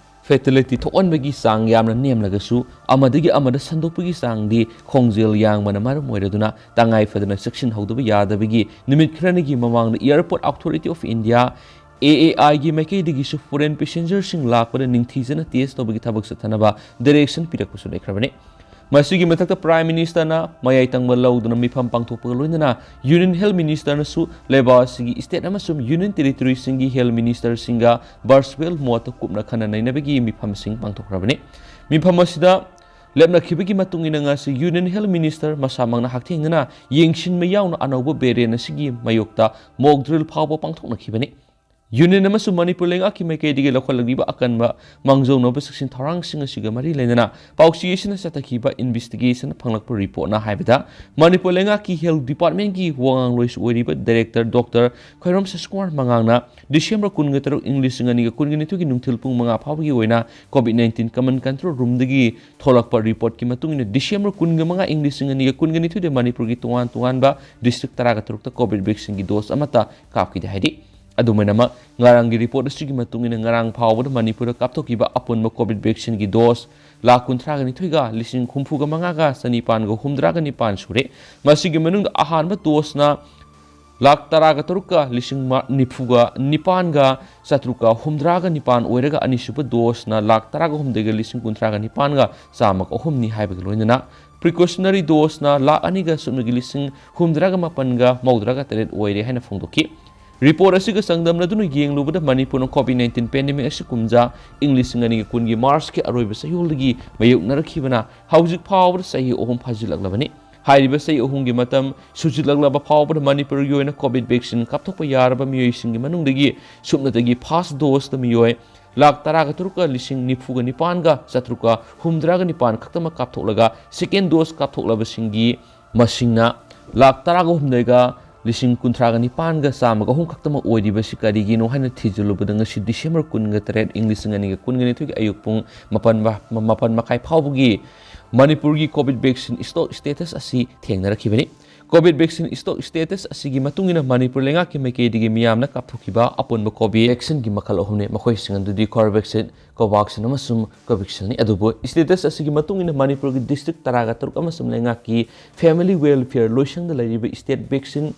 fatality ꯊꯣꯛꯍꯟꯕꯒꯤ ꯆꯥꯡ ꯌꯥꯝꯅ ꯅꯦꯝꯂꯒꯁꯨ ꯑꯃꯗꯒꯤ ꯑꯃꯗ ꯁꯟꯗꯣꯛꯄꯒꯤ ꯆꯥꯡꯗꯤ ꯈꯣꯡꯖꯦꯜ ꯌꯥꯡꯕꯅ ꯃꯔꯝ ꯑꯣꯏꯔꯗꯨꯅ ꯇꯉꯥꯏ ꯐꯗꯅ ꯆꯦꯛꯁꯤꯟꯍꯧꯗꯕ ꯌꯥꯗꯕꯒꯤ ꯅꯨꯃꯤꯠ ꯈꯔꯅꯤꯒꯤ ꯃꯃꯥꯡꯗ Airport Authority of India, A A Iꯒꯤ ꯃꯥꯏꯀꯩꯗꯒꯤꯁꯨ foreign passengerꯁꯤꯡ ꯂꯥꯛꯄꯗ ꯅꯤꯡꯊꯤꯖꯅ test ꯇꯧꯕꯒꯤ ꯊꯕꯛ ꯆꯠꯊꯅꯕ direction ꯄꯤꯔꯛꯄꯁꯨ ꯂꯩꯈ꯭ꯔꯕꯅꯤ꯫ ꯃꯁꯤꯒꯤ ꯃꯊꯛꯇ Prime Ministerꯅ ꯃꯌꯥꯏ ꯇꯪꯕ ꯂꯧꯗꯨꯅ ꯃꯤꯐꯝ ꯄꯥꯡꯊꯣꯛꯄꯒ ꯂꯣꯏꯅꯅ Union Health Ministerꯅꯁꯨ ꯂꯩꯕꯥꯛ ꯑꯁꯤꯒꯤ state ꯑꯃꯁꯨꯡ Union Territoryꯁꯤꯡꯒꯤ health ministerꯁꯤꯡꯒ virtual modeꯇ ꯀꯨꯞꯅ ꯈꯟꯅ ꯅꯩꯅꯕꯒꯤ ꯃꯤꯐꯝꯁꯤꯡ ꯄꯥꯡꯊꯣꯛꯈ꯭ꯔꯕꯅꯤ꯫ ꯃꯤꯐꯝ ꯑꯁꯤꯗ ꯂꯦꯞꯅꯈꯤꯕꯒꯤ ꯃꯇꯨꯡ ꯏꯟꯅ ꯉꯁꯤ Union Health Minister ꯃꯁꯥꯃꯛꯅ ꯍꯛꯊꯦꯡꯅꯅ ꯌꯦꯡꯁꯤꯟꯕ ꯌꯥꯎꯅ ꯑꯅꯧꯕ variant ꯑꯁꯤꯒꯤ ꯃꯥꯌꯣꯛꯇ mock drill ꯐꯥꯎꯕ ꯄꯥꯡꯊꯣꯛꯅꯈꯤꯕꯅꯤ꯫ Union ꯑꯃꯁꯨꯡ ꯃꯅꯤꯄꯨꯔ ꯂꯩꯉꯥꯛꯀꯤ ꯃꯥꯏꯀꯩꯗꯒꯤ ꯂꯧꯈꯠꯂꯛꯂꯤꯕ ꯑꯀꯟꯕ ꯃꯥꯡꯖꯧꯅꯕ ꯆꯦꯛꯁꯤꯟ ꯊꯧꯔꯥꯡꯁꯤꯡ ꯑꯁꯤꯒ ꯃꯔꯤ ꯂꯩꯅꯅ ꯄꯥꯎꯆꯦ ꯑꯁꯤꯅ ꯆꯠꯊꯈꯤꯕ investigation ꯐꯪꯂꯛꯄ reportꯅ ꯍꯥꯏꯕꯗ ꯃꯅꯤꯄꯨꯔ ꯂꯩꯉꯥꯛꯀꯤ health departmentꯀꯤ ꯋꯥꯉꯥꯡꯂꯣꯏꯁꯨ ꯑꯣꯏꯔꯤꯕ director Doctor ꯈ꯭ꯋꯥꯏꯔꯣꯝ ꯁꯁꯤꯀꯨꯃꯥꯔ ꯃꯉꯥꯡꯅ December ꯀꯨꯟꯒ ꯇꯔꯨꯛ, ꯏꯪ ꯂꯤꯁꯤꯡ ꯑꯅꯤꯒ ꯀꯨꯟꯒ ꯅꯤꯊꯣꯏꯒꯤ ꯅꯨꯡꯊꯤꯜ ꯄꯨꯡ ꯃꯉꯥ ꯐꯥꯎꯕꯒꯤ ꯑꯣꯏꯅ COVID nineteen common control roomꯗꯒꯤ ꯊꯣꯛꯂꯛꯄ reportꯀꯤ ꯃꯇꯨꯡ ꯏꯟꯅ December ꯀꯨꯟꯒ ꯃꯉꯥ, ꯏꯪ ꯂꯤꯁꯤꯡ ꯑꯅꯤꯒ ꯀꯨꯟꯒ ꯅꯤꯊꯣꯏꯗ ꯃꯅꯤꯄꯨꯔꯒꯤ ꯇꯣꯉꯥꯟ ꯇꯣꯉꯥꯟꯕ district ꯇꯔꯥꯒ ꯇꯔꯨꯛꯇ COVID vaccineꯒꯤ dose ꯑꯃꯠꯇ ꯀꯥꯞꯈꯤꯗꯦ ꯍꯥꯏꯔꯤ꯫ ꯑꯗꯨꯃꯥꯏꯅꯃꯛ ꯉꯔꯥꯡꯒꯤ report ꯑꯁꯤꯒꯤ ꯃꯇꯨꯡ ꯏꯟꯅ ꯉꯔꯥꯡ ꯐꯥꯎꯕꯗ ꯃꯅꯤꯄꯨꯔꯗ ꯀꯥꯞꯊꯣꯛꯈꯤꯕ ꯑꯄꯨꯟꯕ COVID vaccineꯒꯤ dose ꯂꯥꯈ ꯀꯨꯟꯊ꯭ꯔꯥꯒ ꯅꯤꯊꯣꯏꯒ ꯂꯤꯁꯤꯡ ꯍꯨꯝꯐꯨꯒ ꯃꯉꯥꯒ ꯆꯅꯤꯄꯥꯟꯒ ꯍꯨꯝꯗ꯭ꯔꯥꯒ ꯅꯤꯄꯥꯟ ꯁꯨꯔꯦ꯫ ꯃꯁꯤꯒꯤ ꯃꯅꯨꯡꯗ ꯑꯍꯥꯟꯕ doseꯅ ꯂꯥꯈ ꯇꯔꯥꯒ ꯇꯔꯨꯛꯀ ꯂꯤꯁꯤꯡ ꯅꯤꯐꯨꯒ ꯅꯤꯄꯥꯟꯒ ꯆꯥꯇ꯭ꯔꯨꯛꯀ ꯍꯨꯝꯗ꯭ꯔꯥꯒ ꯅꯤꯄꯥꯟ ꯑꯣꯏꯔꯒ, ꯑꯅꯤꯁꯨꯕ ꯗꯣꯁꯅ ꯂꯥꯈ ꯇꯔꯥꯒ ꯍꯨꯝꯗꯣꯏꯒ ꯂꯤꯁꯤꯡ ꯀꯨꯟꯊ꯭ꯔꯥꯒ ꯅꯤꯄꯥꯟꯒ ꯆꯥꯝꯃꯒ ꯑꯍꯨꯝꯅꯤ ꯍꯥꯏꯕꯒ ꯂꯣꯏꯅꯅ, ꯄ꯭ꯔꯤꯀꯣꯁꯅꯔꯤ ꯗꯣꯁꯅ ꯂꯥꯈ ꯑꯅꯤꯒ ꯁꯨꯞꯅꯒꯤ ꯂꯤꯁꯤꯡ ꯍꯨꯝꯗ꯭ꯔꯥꯒ ꯃꯥꯄꯟꯒ ꯃꯧꯗ꯭ꯔꯥꯒ ꯇꯔꯦꯠ ꯑꯣꯏꯔꯦ ꯍꯥꯏꯅ ꯐꯣꯡꯗꯣꯛꯈꯤ꯫ ꯔꯤꯄꯣꯔꯠ ꯑꯁꯤꯒ ꯆꯥꯡꯗꯝꯅꯗꯨꯅ ꯌꯦꯡꯂꯨꯕꯗ, ꯃꯅꯤꯄꯨꯔꯅ ꯀꯣꯚꯤꯗ ꯅꯥꯏꯟꯇꯤꯟ ꯄꯦꯟꯗꯦꯃꯤꯛ ꯑꯁꯤ ꯀꯨꯝꯖꯥ ꯏꯪ ꯂꯤꯁꯤꯡ ꯑꯅꯤꯒ ꯀꯨꯟꯒꯤ ꯃꯥꯔꯆꯀꯤ ꯑꯔꯣꯏꯕ ꯆꯌꯣꯜꯗꯒꯤ ꯃꯥꯌꯣꯛꯅꯔꯛꯈꯤꯕꯅ ꯍꯧꯖꯤꯛ ꯐꯥꯎꯕꯗ ꯆꯍꯤ ꯑꯍꯨꯝ ꯐꯥꯖꯤꯜꯂꯛꯂꯕꯅꯤ꯫ ꯍꯥꯏꯔꯤꯕ ꯆꯍꯤ ꯑꯍꯨꯝꯒꯤ ꯃꯇꯝ ꯁꯨꯖꯤꯜꯂꯛꯂꯕ ꯐꯥꯎꯕꯗ ꯃꯅꯤꯄꯨꯔꯒꯤ ꯑꯣꯏꯅ ꯀꯣꯚꯤꯗ ꯚꯦꯛꯁꯤꯟ ꯀꯥꯞꯊꯣꯛꯄ ꯌꯥꯔꯕ ꯃꯤꯑꯣꯏꯁꯤꯡꯒꯤ ꯃꯅꯨꯡꯗꯒꯤ ꯁꯨꯞꯅꯇꯒꯤ ꯐꯥꯔꯁ ꯗꯣꯁꯇ ꯃꯤꯑꯣꯏ ꯂꯥꯈ ꯇꯔꯥꯒ ꯇꯔꯨꯛꯀ ꯂꯤꯁꯤꯡ ꯅꯤꯐꯨꯒ ꯅꯤꯄꯥꯟꯒ ꯆꯥꯇ꯭ꯔꯨꯛꯀ ꯍꯨꯝꯗ꯭ꯔꯥꯒ ꯅꯤꯄꯥꯟ ꯈꯛꯇꯃꯛ ꯀꯥꯞꯊꯣꯛꯂꯒ, ꯁꯦꯀꯦꯟ ꯗꯣꯁ ꯀꯥꯞꯊꯣꯛꯂꯕꯁꯤꯡꯒꯤ ꯃꯁꯤꯡꯅ ꯂꯥꯈ ꯇꯔꯥꯒ ꯍꯨꯝꯗꯣꯏꯒ ꯂꯤꯁꯤꯡ ꯀꯨꯟꯊ꯭ꯔꯥꯒ ꯅꯤꯄꯥꯟꯒ ꯆꯥꯝꯃꯒ ꯑꯍꯨꯝ ꯈꯛꯇꯃꯛ ꯑꯣꯏꯔꯤꯕꯁꯤ ꯀꯔꯤꯒꯤꯅꯣ ꯍꯥꯏꯅ ꯊꯤꯖꯤꯜꯂꯨꯕꯗ, ꯉꯁꯤ ꯗꯤꯁꯦꯝꯕꯔ ꯀꯨꯟꯒ ꯇꯔꯦꯠ, ꯏꯪ ꯂꯤꯁꯤꯡ ꯑꯅꯤꯒ ꯀꯨꯟꯒ ꯅꯤꯊꯣꯏꯒꯤ ꯑꯌꯨꯛ ꯄꯨꯡ ꯃꯥꯄꯟ ꯕ-, ꯃꯥꯄꯟ ꯃꯈꯥꯏ ꯐꯥꯎꯕꯒꯤ ꯃꯅꯤꯄꯨꯔꯒꯤ ꯀꯣꯚꯤꯗ ꯚꯦꯛꯁꯤꯟ ꯏꯁꯇꯣꯛ ꯁ꯭ꯇꯦꯇꯁ ꯑꯁꯤ ꯊꯦꯡꯅꯔꯛꯈꯤꯕꯅꯤ꯫ ꯀꯣꯚꯤꯗ ꯚꯦꯛꯁꯤꯟ ꯏꯁꯇꯣꯛ ꯁ꯭ꯇꯦꯇꯁ ꯑꯁꯤꯒꯤ ꯃꯇꯨꯡ ꯏꯟꯅ, ꯃꯅꯤꯄꯨꯔ ꯂꯩꯉꯥꯛꯀꯤ ꯃꯥꯏꯀꯩꯗꯒꯤ ꯃꯤꯌꯥꯝꯅ ꯀꯥꯞꯊꯣꯛꯈꯤꯕ ꯑꯄꯨꯟꯕ ꯀꯣꯚꯤꯗ ꯚꯦꯛꯁꯤꯟꯒꯤ ꯃꯈꯜ ꯑꯍꯨꯝꯅꯤ, ꯃꯈꯣꯏꯁꯤꯡ ꯑꯗꯨꯗꯤ ꯀꯣꯚꯦꯛꯁꯤꯟ, ꯀꯣꯚꯥꯛꯁꯤꯟ ꯑꯃꯁꯨꯡ ꯀꯣꯚꯤꯁꯤꯜꯅꯤ꯫ ꯑꯗꯨꯕꯨ ꯁ꯭ꯇꯦꯇꯁ ꯑꯁꯤꯒꯤ ꯃꯇꯨꯡ ꯏꯟꯅ ꯃꯅꯤꯄꯨꯔꯒꯤ ꯗꯤꯁꯇ꯭ꯔꯤꯛ ꯇꯔꯥꯒ ꯇꯔꯨꯛ ꯑꯃꯁꯨꯡ ꯂꯩꯉꯥꯛꯀꯤ ꯐꯦꯃꯤꯂꯤ ꯋꯦꯜꯐꯤꯌꯔ ꯂꯣꯏꯁꯪꯗ ꯂꯩꯔꯤꯕ ꯁ꯭ꯇꯦꯠ ꯚꯦꯛꯁꯤꯟ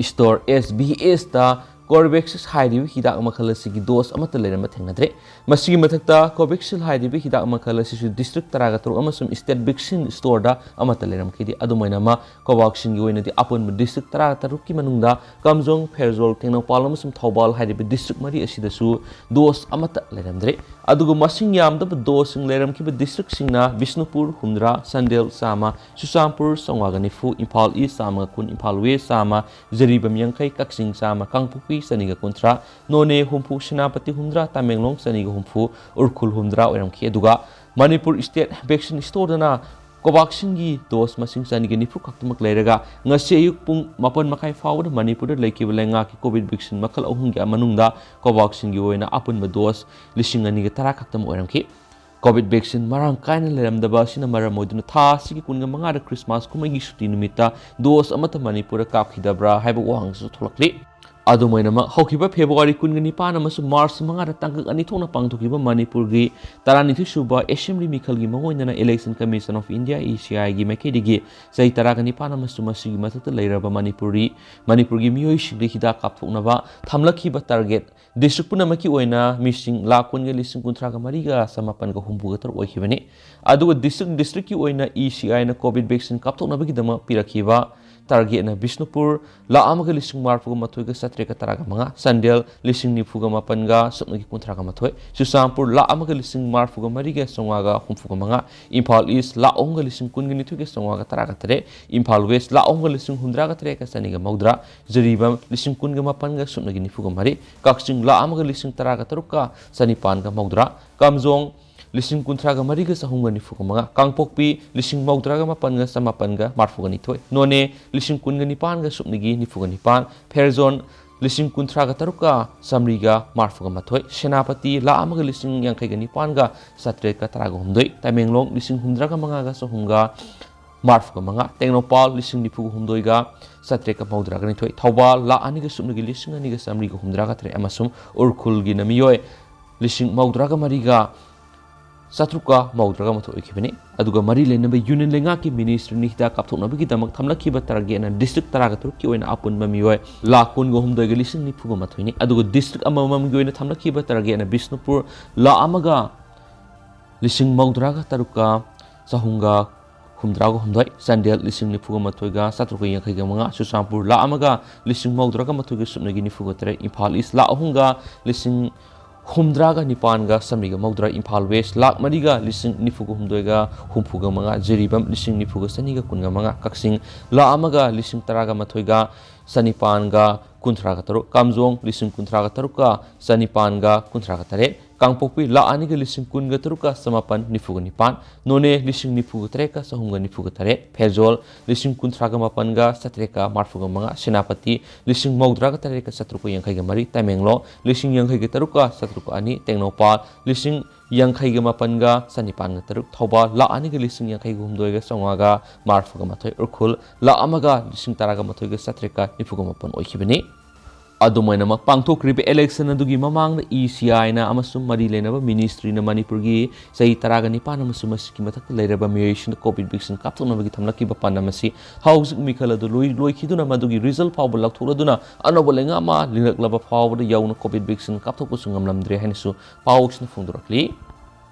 ꯁ꯭ꯇꯣꯔ, ꯑꯦꯁ ꯚꯤ ꯑꯦꯁꯇ ꯀꯣꯔꯕꯦꯛꯁ ꯍꯥꯏꯔꯤꯕ ꯍꯤꯗꯥꯛ ꯃꯈꯜ ꯑꯁꯤꯒꯤ ꯗꯣꯁ ꯑꯃꯠꯇ ꯂꯩꯔꯝꯕ ꯊꯦꯡꯅꯗ꯭ꯔꯦ꯫ ꯃꯁꯤꯒꯤ ꯃꯊꯛꯇ, ꯀꯣꯚꯦꯛꯁꯤꯜ ꯍꯥꯏꯔꯤꯕ ꯍꯤꯗꯥꯛ ꯃꯈꯜ ꯑꯁꯤꯁꯨ ꯗꯤꯁꯇ꯭ꯔꯤꯛ ꯇꯔꯥꯒ ꯇꯔꯨꯛ ꯑꯃꯁꯨꯡ ꯁ꯭ꯇꯦꯠ ꯚꯦꯛꯁꯤꯟ ꯁ꯭ꯇꯣꯔꯗ ꯑꯃꯠꯇ ꯂꯩꯔꯝꯈꯤꯗꯦ꯫ ꯑꯗꯨꯃꯥꯏꯅ ꯑꯃ ꯀꯣꯚꯥꯛꯁꯤꯟꯒꯤ ꯑꯣꯏꯅꯗꯤ ꯑꯄꯨꯟꯕ ꯗꯤꯁꯇ꯭ꯔꯤꯛ ꯇꯔꯥꯒ ꯇꯔꯨꯛꯀꯤ ꯃꯅꯨꯡꯗ ꯀꯥꯝꯖꯣꯡ, ꯐꯦꯔꯖꯣꯜ, ꯇꯦꯡꯅꯧꯄꯥꯜ ꯑꯃꯁꯨꯡ ꯊꯧꯕꯥꯜ ꯍꯥꯏꯔꯤꯕ ꯗꯤꯁꯇ꯭ꯔꯤꯛ ꯃꯔꯤ ꯑꯁꯤꯗꯁꯨ ꯗꯣꯁ ꯑꯃꯠꯇ ꯂꯩꯔꯝꯗ꯭ꯔꯦ꯫ ꯑꯗꯨꯒ ꯃꯁꯤꯡ ꯌꯥꯝꯗꯕ ꯗꯣꯁꯁꯤꯡ ꯂꯩꯔꯝꯈꯤꯕ ꯗꯤꯁꯇ꯭ꯔꯤꯛꯁꯤꯡꯅ ꯕꯤꯁꯅꯨꯄꯨꯔ ꯍꯨꯝꯗ꯭ꯔꯥ, ꯆꯥꯟꯗꯦꯜ ꯆꯥꯝꯃ, ꯆꯨꯔꯆꯥꯟꯄꯨꯔ ꯆꯥꯝꯃꯉꯥꯒ ꯅꯤꯐꯨ, ꯏꯝꯐꯥꯜ ꯏꯁ ꯆꯥꯝꯃꯒ ꯀꯨꯟ, ꯏꯝꯐꯥꯜ ꯋꯦꯁ ꯆꯥꯝꯃ, ꯖꯤꯔꯤꯕꯥꯝ ꯌꯥꯡꯈꯩ, ꯀꯛꯆꯤꯡ ꯆꯥꯝꯃ, ꯀꯥꯡꯄꯣꯛꯄꯤ ꯆꯅꯤꯒ ꯀꯨꯟꯊ꯭ꯔꯥ, ꯅꯣꯅꯦ ꯍꯨꯝꯐꯨ, ꯁꯦꯅꯥꯄꯇꯤ ꯍꯨꯝꯗ꯭ꯔꯥ, ꯇꯃꯦꯡꯂꯣꯡ ꯆꯅꯤꯒ ꯍꯨꯝꯐꯨ, ꯎꯈ꯭ꯔꯨꯜ ꯍꯨꯝꯗ꯭ꯔꯥ ꯑꯣꯏꯔꯝꯈꯤ꯫ ꯑꯗꯨꯒ ꯃꯅꯤꯄꯨꯔ ꯁ꯭ꯇꯦꯠ ꯚꯦꯛꯁꯤꯟ ꯁ꯭ꯇꯣꯔꯗꯅ ꯀꯣꯚꯥꯛꯁꯤꯟꯒꯤ ꯗꯣꯁ ꯃꯁꯤꯡ ꯆꯅꯤꯒ ꯅꯤꯐꯨ ꯈꯛꯇꯃꯛ ꯂꯩꯔꯒ, ꯉꯁꯤ ꯑꯌꯨꯛ ꯄꯨꯡ ꯃꯥꯄꯟ ꯃꯈꯥꯏ ꯐꯥꯎꯕꯗ ꯃꯅꯤꯄꯨꯔꯗ ꯂꯩꯈꯤꯕ ꯂꯩꯉꯥꯛꯀꯤ ꯀꯣꯚꯤꯗ ꯚꯦꯛꯁꯤꯟ ꯃꯈꯜ ꯑꯍꯨꯝꯒꯤ ꯃꯅꯨꯡꯗ ꯀꯣꯚꯥꯛꯁꯤꯟꯒꯤ ꯑꯣꯏꯅ ꯑꯄꯨꯟꯕ ꯗꯣꯁ ꯂꯤꯁꯤꯡ ꯑꯅꯤꯒ ꯇꯔꯥ ꯈꯛꯇꯃꯛ ꯑꯣꯏꯔꯝꯈꯤ꯫ ꯀꯣꯚꯤꯗ ꯚꯦꯛꯁꯤꯟ ꯃꯔꯥꯡ ꯀꯥꯏꯅ ꯂꯩꯔꯝꯗꯕ ꯑꯁꯤꯅ ꯃꯔꯝ ꯑꯣꯏꯗꯨꯅ ꯊꯥ ꯑꯁꯤꯒꯤ ꯀꯨꯟꯒ ꯃꯉꯥꯗ ꯈ꯭ꯔꯤꯁꯃꯥꯁ ꯀꯨꯝꯍꯩꯒꯤ ꯁꯨꯇꯤ ꯅꯨꯃꯤꯠꯇ ꯗꯣꯁ ꯑꯃꯠꯇ ꯃꯅꯤꯄꯨꯔꯗ ꯀꯥꯞꯈꯤꯗꯕ꯭ꯔꯥ ꯍꯥꯏꯕ ꯋꯥꯍꯪꯁꯨ ꯊꯣꯛꯂꯛꯂꯤ꯫ ꯑꯗꯨꯝ ꯑꯣꯏꯅꯃꯛ, ꯍꯧꯈꯤꯕ ꯐꯦꯕ꯭ꯔꯨꯋꯥꯔꯤ ꯀꯨꯟꯒ ꯅꯤꯄꯥꯟ ꯑꯃꯁꯨꯡ ꯃꯥꯔꯆ ꯃꯉꯥꯗ ꯇꯥꯡꯀꯛ ꯑꯅꯤ ꯊꯣꯛꯅ ꯄꯥꯡꯊꯣꯛꯈꯤꯕ ꯃꯅꯤꯄꯨꯔꯒꯤ ꯇꯔꯥꯅꯤꯊꯣꯏ ꯁꯨꯕ ꯑꯦꯁꯦꯝꯕ꯭ꯂꯤ ꯃꯤꯈꯜꯒꯤ ꯃꯑꯣꯡ ꯑꯣꯏꯅꯅ Election Commission of India, E C I ꯒꯤ ꯃꯥꯏꯀꯩꯗꯒꯤ ꯆꯍꯤ ꯇꯔꯥꯒ ꯅꯤꯄꯥꯟ ꯑꯃꯁꯨꯡ ꯃꯁꯤꯒꯤ ꯃꯊꯛꯇ ꯂꯩꯔꯕ ꯃꯅꯤꯄꯨꯔꯤ, ꯃꯅꯤꯄꯨꯔꯒꯤ ꯃꯤꯑꯣꯏꯁꯤꯡꯗ ꯍꯤꯗꯥꯛ ꯀꯥꯞꯊꯣꯛꯅꯕ ꯊꯝꯂꯛꯈꯤꯕ target district ꯄꯨꯝꯅꯃꯛꯀꯤ ꯑꯣꯏꯅ ꯃꯤꯁꯤꯡ ꯂꯥꯈ ꯀꯨꯟꯒ ꯂꯤꯁꯤꯡ ꯀꯨꯟꯊ꯭ꯔꯥꯒ ꯃꯔꯤꯒ ꯆꯃꯥꯄꯟꯒ ꯍꯨꯝꯐꯨꯒ ꯇꯔꯨꯛ ꯑꯣꯏꯈꯤꯕꯅꯤ꯫ ꯑꯗꯨꯒ district districtꯀꯤ ꯑꯣꯏꯅ E C I ꯅ COVID vaccine ꯀꯥꯞꯊꯣꯛꯅꯕꯒꯤꯗꯃꯛ ꯄꯤꯔꯛꯈꯤꯕ targetꯅ ꯕꯤꯁꯅꯨꯄꯨꯔ ꯂꯥꯈ ꯑꯃꯒ ꯂꯤꯁꯤꯡ ꯃꯔꯤꯐꯨꯒ ꯃꯥꯊꯣꯏꯒ ꯆꯥꯇ꯭ꯔꯦꯠꯀ ꯇꯔꯥꯒ ꯃꯉꯥ, ꯆꯥꯟꯗꯦꯜ ꯂꯤꯁꯤꯡ ꯅꯤꯐꯨꯒ ꯃꯥꯄꯟꯒ ꯁꯨꯞꯅꯒꯤ ꯀꯨꯟꯊ꯭ꯔꯥꯒ ꯃꯥꯊꯣꯏ, ꯆꯨꯔꯆꯥꯟꯄꯨꯔ ꯂꯥꯈ ꯑꯃꯒ ꯂꯤꯁꯤꯡ ꯃꯔꯤꯐꯨꯒ ꯃꯔꯤꯒ ꯆꯥꯝꯃꯉꯥꯒ ꯍꯨꯝꯐꯨꯒ ꯃꯉꯥ, ꯏꯝꯐꯥꯜ ꯏꯁ ꯂꯥꯈ ꯑꯍꯨꯝꯒ ꯂꯤꯁꯤꯡ ꯀꯨꯟꯒ ꯅꯤꯊꯣꯏꯒ ꯆꯥꯝꯃꯉꯥꯒ ꯇꯔꯥꯒ ꯇꯔꯦꯠ, ꯏꯝꯐꯥꯜ ꯋꯦꯁ ꯂꯥꯈ ꯑꯍꯨꯝꯒ ꯂꯤꯁꯤꯡ ꯍꯨꯝꯗ꯭ꯔꯥꯒ ꯇꯔꯦꯠꯀ ꯆꯅꯤꯒ ꯃꯧꯗ꯭ꯔꯥ, ꯖꯤꯔꯤꯕꯥꯝ ꯂꯤꯁꯤꯡ ꯀꯨꯟꯒ ꯃꯥꯄꯟꯒ ꯁꯨꯞꯅꯒꯤ ꯅꯤꯐꯨꯒ ꯃꯔꯤ, ꯀꯛꯆꯤꯡ ꯂꯥꯈ ꯑꯃꯒ ꯂꯤꯁꯤꯡ ꯇꯔꯥꯒ ꯇꯔꯨꯛꯀ ꯆꯅꯤꯄꯥꯟꯒ ꯃꯧꯗ꯭ꯔꯥ, ꯀꯥꯝꯖꯣꯡ ꯂꯤꯁꯤꯡ ꯀꯨꯟꯊ꯭ꯔꯥꯒ ꯃꯔꯤꯒ ꯆꯍꯨꯝꯒ ꯅꯤꯐꯨꯒ ꯃꯉꯥ, ꯀꯥꯡꯄꯣꯛꯄꯤ ꯂꯤꯁꯤꯡ ꯃꯧꯗ꯭ꯔꯥꯒ ꯃꯥꯄꯟꯒ ꯆꯃꯥꯄꯟꯒ ꯃꯔꯤꯐꯨꯒ ꯅꯤꯊꯣꯏ, ꯅꯣꯅꯦ ꯂꯤꯁꯤꯡ ꯀꯨꯟꯒ ꯅꯤꯄꯥꯟꯒ ꯁꯨꯞꯅꯒꯤ ꯅꯤꯐꯨꯒ ꯅꯤꯄꯥꯟ, ꯐꯦꯔꯖꯣꯟ ꯂꯤꯁꯤꯡ ꯀꯨꯟꯊ꯭ꯔꯥꯒ ꯇꯔꯨꯛꯀ ꯆꯥꯃꯔꯤꯒ ꯃꯔꯤꯐꯨꯒ ꯃꯥꯊꯣꯏ, ꯁꯦꯅꯥꯄꯇꯤ ꯂꯥꯈ ꯑꯃꯒ ꯂꯤꯁꯤꯡ ꯌꯥꯡꯈꯩꯒ ꯅꯤꯄꯥꯟꯒ ꯆꯥꯇ꯭ꯔꯦꯠꯀ ꯇꯔꯥꯒ ꯍꯨꯝꯗꯣꯏ, ꯇꯃꯦꯡꯂꯣꯡ ꯂꯤꯁꯤꯡ ꯍꯨꯝꯗ꯭ꯔꯥꯒ ꯃꯉꯥꯒ ꯆꯍꯨꯝꯒ ꯃꯔꯤꯐꯨꯒ ꯃꯉꯥ, ꯇꯦꯡꯅꯧꯄꯥꯜ ꯂꯤꯁꯤꯡ ꯅꯤꯐꯨꯒ ꯍꯨꯝꯗꯣꯏꯒ ꯆꯥꯇ꯭ꯔꯦꯠꯀ ꯃꯧꯗ꯭ꯔꯥꯒ ꯅꯤꯊꯣꯏ, ꯊꯧꯕꯥꯜ ꯂꯥꯈ ꯑꯅꯤꯒ ꯁꯨꯞꯅꯒꯤ ꯂꯤꯁꯤꯡ ꯑꯅꯤꯒ ꯆꯥꯃꯔꯤꯒ ꯍꯨꯝꯗ꯭ꯔꯥꯒ ꯇꯔꯦꯠ ꯑꯃꯁꯨꯡ ꯎꯈ꯭ꯔꯨꯜꯒꯤꯅ ꯃꯤꯑꯣꯏ ꯂꯤꯁꯤꯡ ꯃꯧꯗ꯭ꯔꯥꯒ ꯃꯔꯤꯒ ꯆꯥꯇ꯭ꯔꯨꯛꯀ ꯃꯧꯗ꯭ꯔꯥꯒ ꯃꯥꯊꯣꯏ ꯑꯣꯏꯈꯤꯕꯅꯤ꯫ ꯑꯗꯨꯒ ꯃꯔꯤ ꯂꯩꯅꯕ ꯌꯨꯅꯤꯌꯟ ꯂꯩꯉꯥꯛꯀꯤ ꯃꯤꯅꯤꯁꯇ꯭ꯔꯤꯅ ꯍꯤꯗꯥꯛ ꯀꯥꯞꯊꯣꯛꯅꯕꯒꯤꯗꯃꯛ ꯊꯝꯂꯛꯈꯤꯕ targetꯅ district ꯇꯔꯥꯒ ꯇꯔꯨꯛꯀꯤ ꯑꯣꯏꯅ ꯑꯄꯨꯟꯕ ꯃꯤꯑꯣꯏ ꯂꯥꯈ ꯀꯨꯟꯒ ꯍꯨꯝꯗꯣꯏꯒ ꯂꯤꯁꯤꯡ ꯅꯤꯐꯨꯒ ꯃꯥꯊꯣꯏꯅꯤ꯫ ꯑꯗꯨꯒ district ꯑꯃꯃꯝꯒꯤ ꯑꯣꯏꯅ ꯊꯝꯂꯛꯈꯤꯕ targetꯅ ꯕꯤꯁꯅꯨꯄꯨꯔ ꯂꯥꯈ ꯑꯃꯒ ꯂꯤꯁꯤꯡ ꯃꯧꯗ꯭ꯔꯥꯒ ꯇꯔꯨꯛꯀ ꯆꯍꯨꯝꯒ ꯍꯨꯝꯗ꯭ꯔꯥꯒ ꯍꯨꯝꯗꯣꯏ, ꯆꯥꯟꯗꯦꯜ ꯂꯤꯁꯤꯡ ꯅꯤꯐꯨꯒ ꯃꯥꯊꯣꯏꯒ ꯆꯥꯇ꯭ꯔꯨꯛꯀ ꯌꯥꯡꯈꯩꯒ ꯃꯉꯥ, ꯆꯨꯔꯆꯥꯟꯄꯨꯔ ꯂꯥꯈ ꯑꯃꯒ ꯂꯤꯁꯤꯡ ꯃꯧꯗ꯭ꯔꯥꯒ ꯃꯥꯊꯣꯏꯒ ꯁꯨꯞꯅꯒꯤ ꯅꯤꯐꯨꯒ ꯇꯔꯦꯠ, ꯏꯝꯐꯥꯜ ꯏꯁ ꯂꯥꯈ ꯑꯍꯨꯝꯒ ꯂꯤꯁꯤꯡ ꯍꯨꯝꯗ꯭ꯔꯥꯒ ꯅꯤꯄꯥꯟꯒ ꯆꯥꯃꯔꯤꯒ ꯃꯧꯗ꯭ꯔꯥ, ꯏꯝꯐꯥꯜ ꯋꯦꯁ ꯂꯥꯈ ꯃꯔꯤꯒ ꯂꯤꯁꯤꯡ ꯅꯤꯐꯨꯒ ꯍꯨꯝꯗꯣꯏꯒ ꯍꯨꯝꯐꯨꯒ ꯃꯉꯥ, ꯖꯤꯔꯤꯕꯥꯝ ꯂꯤꯁꯤꯡ ꯅꯤꯐꯨꯒ ꯆꯅꯤꯒ ꯀꯨꯟꯒ ꯃꯉꯥ, ꯀꯛꯆꯤꯡ ꯂꯥꯈ ꯑꯃꯒ ꯂꯤꯁꯤꯡ ꯇꯔꯥꯒ ꯃꯥꯊꯣꯏꯒ ꯆꯅꯤꯄꯥꯟꯒ ꯀꯨꯟꯊ꯭ꯔꯥꯒ ꯇꯔꯨꯛ, ꯀꯥꯝꯖꯣꯡ ꯂꯤꯁꯤꯡ ꯀꯨꯟꯊ꯭ꯔꯥꯒ ꯇꯔꯨꯛꯀ ꯆꯅꯤꯄꯥꯟꯒ ꯀꯨꯟꯊ꯭ꯔꯥꯒ ꯇꯔꯦꯠ, ꯀꯥꯡꯄꯣꯛꯄꯤ ꯂꯥꯈ ꯑꯅꯤꯒ ꯂꯤꯁꯤꯡ ꯀꯨꯟꯒ ꯇꯔꯨꯛꯀ ꯆꯃꯥꯄꯟ ꯅꯤꯐꯨꯒ ꯅꯤꯄꯥꯟ, ꯅꯣꯅꯦ ꯂꯤꯁꯤꯡ ꯅꯤꯐꯨꯒ ꯇꯔꯦꯠꯀ ꯆꯍꯨꯝꯒ ꯅꯤꯐꯨꯒ ꯇꯔꯦꯠ, ꯐꯦꯔꯖꯣꯜ ꯂꯤꯁꯤꯡ ꯀꯨꯟꯊ꯭ꯔꯥꯒ ꯃꯥꯄꯟꯒ ꯆꯥꯇ꯭ꯔꯦꯠꯀ ꯃꯔꯤꯐꯨꯒ ꯃꯉꯥ, ꯁꯦꯅꯥꯄꯇꯤ ꯂꯤꯁꯤꯡ ꯃꯧꯗ꯭ꯔꯥꯒ ꯇꯔꯦꯠꯀ ꯆꯥꯇ꯭ꯔꯨꯛꯀ ꯌꯥꯡꯈꯩꯒ ꯃꯔꯤ, ꯇꯃꯦꯡꯂꯣꯡ ꯂꯤꯁꯤꯡ ꯌꯥꯡꯈꯩꯒ ꯇꯔꯨꯛꯀ ꯆꯥꯇ꯭ꯔꯨꯛꯀ ꯑꯅꯤ, ꯇꯦꯡꯅꯧꯄꯥꯜ ꯂꯤꯁꯤꯡ ꯌꯥꯡꯈꯩꯒ ꯃꯥꯄꯟꯒ ꯆꯅꯤꯄꯥꯟꯒ ꯇꯔꯨꯛ, ꯊꯧꯕꯥꯜ ꯂꯥꯈ ꯑꯅꯤꯒ ꯂꯤꯁꯤꯡ ꯌꯥꯡꯈꯩꯒ ꯍꯨꯝꯗꯣꯏꯒ ꯆꯥꯝꯃꯉꯥꯒ ꯃꯔꯤꯐꯨꯒ ꯃꯥꯊꯣꯏ, ꯎꯈ꯭ꯔꯨꯜ ꯂꯥꯈ ꯑꯃꯒ ꯂꯤꯁꯤꯡ ꯇꯔꯥꯒ ꯃꯥꯊꯣꯏꯒ ꯆꯥꯇ꯭ꯔꯦꯠꯀ ꯅꯤꯐꯨꯒ ꯃꯥꯄꯟ ꯑꯣꯏꯈꯤꯕꯅꯤ꯫ ꯑꯗꯨꯝ ꯑꯣꯏꯅꯃꯛ, ꯄꯥꯡꯊꯣꯛꯈ꯭ꯔꯤꯕ election ꯑꯗꯨꯒꯤ ꯃꯃꯥꯡꯗ E C I ꯅ ꯑꯃꯁꯨꯡ ꯃꯔꯤ ꯂꯩꯅꯕ ministry ꯅ ꯃꯅꯤꯄꯨꯔꯒꯤ ꯆꯍꯤ ꯇꯔꯥꯒ ꯅꯤꯄꯥꯟ ꯑꯃꯁꯨꯡ ꯃꯁꯤꯒꯤ ꯃꯊꯛꯇ ꯂꯩꯔꯕ ꯃꯤꯑꯣꯏꯁꯤꯡꯗ COVID vaccine ꯀꯥꯞꯊꯣꯛꯅꯕꯒꯤ ꯊꯝꯂꯛꯈꯤꯕ ꯄꯥꯟꯗꯝ ꯑꯁꯤ ꯍꯧꯖꯤꯛ ꯃꯤꯈꯜ ꯑꯗꯨ ꯂꯣꯏ-, ꯂꯣꯏꯈꯤꯗꯨꯅ ꯃꯗꯨꯒꯤ result ꯐꯥꯎꯕ ꯂꯧꯊꯣꯛꯂꯗꯨꯅ ꯑꯅꯧꯕ ꯂꯩꯉꯥꯛ ꯑꯃ ꯂꯤꯡꯂꯛꯂꯕ ꯐꯥꯎꯕꯗ ꯌꯧꯅ COVID vaccine ꯀꯥꯞꯊꯣꯛꯄꯁꯨ ꯉꯝꯂꯝꯗ꯭ꯔꯦ ꯍꯥꯏꯅꯁꯨ ꯄꯥꯎꯁꯤꯅ ꯐꯣꯡꯗꯣꯔꯛꯂꯤ꯫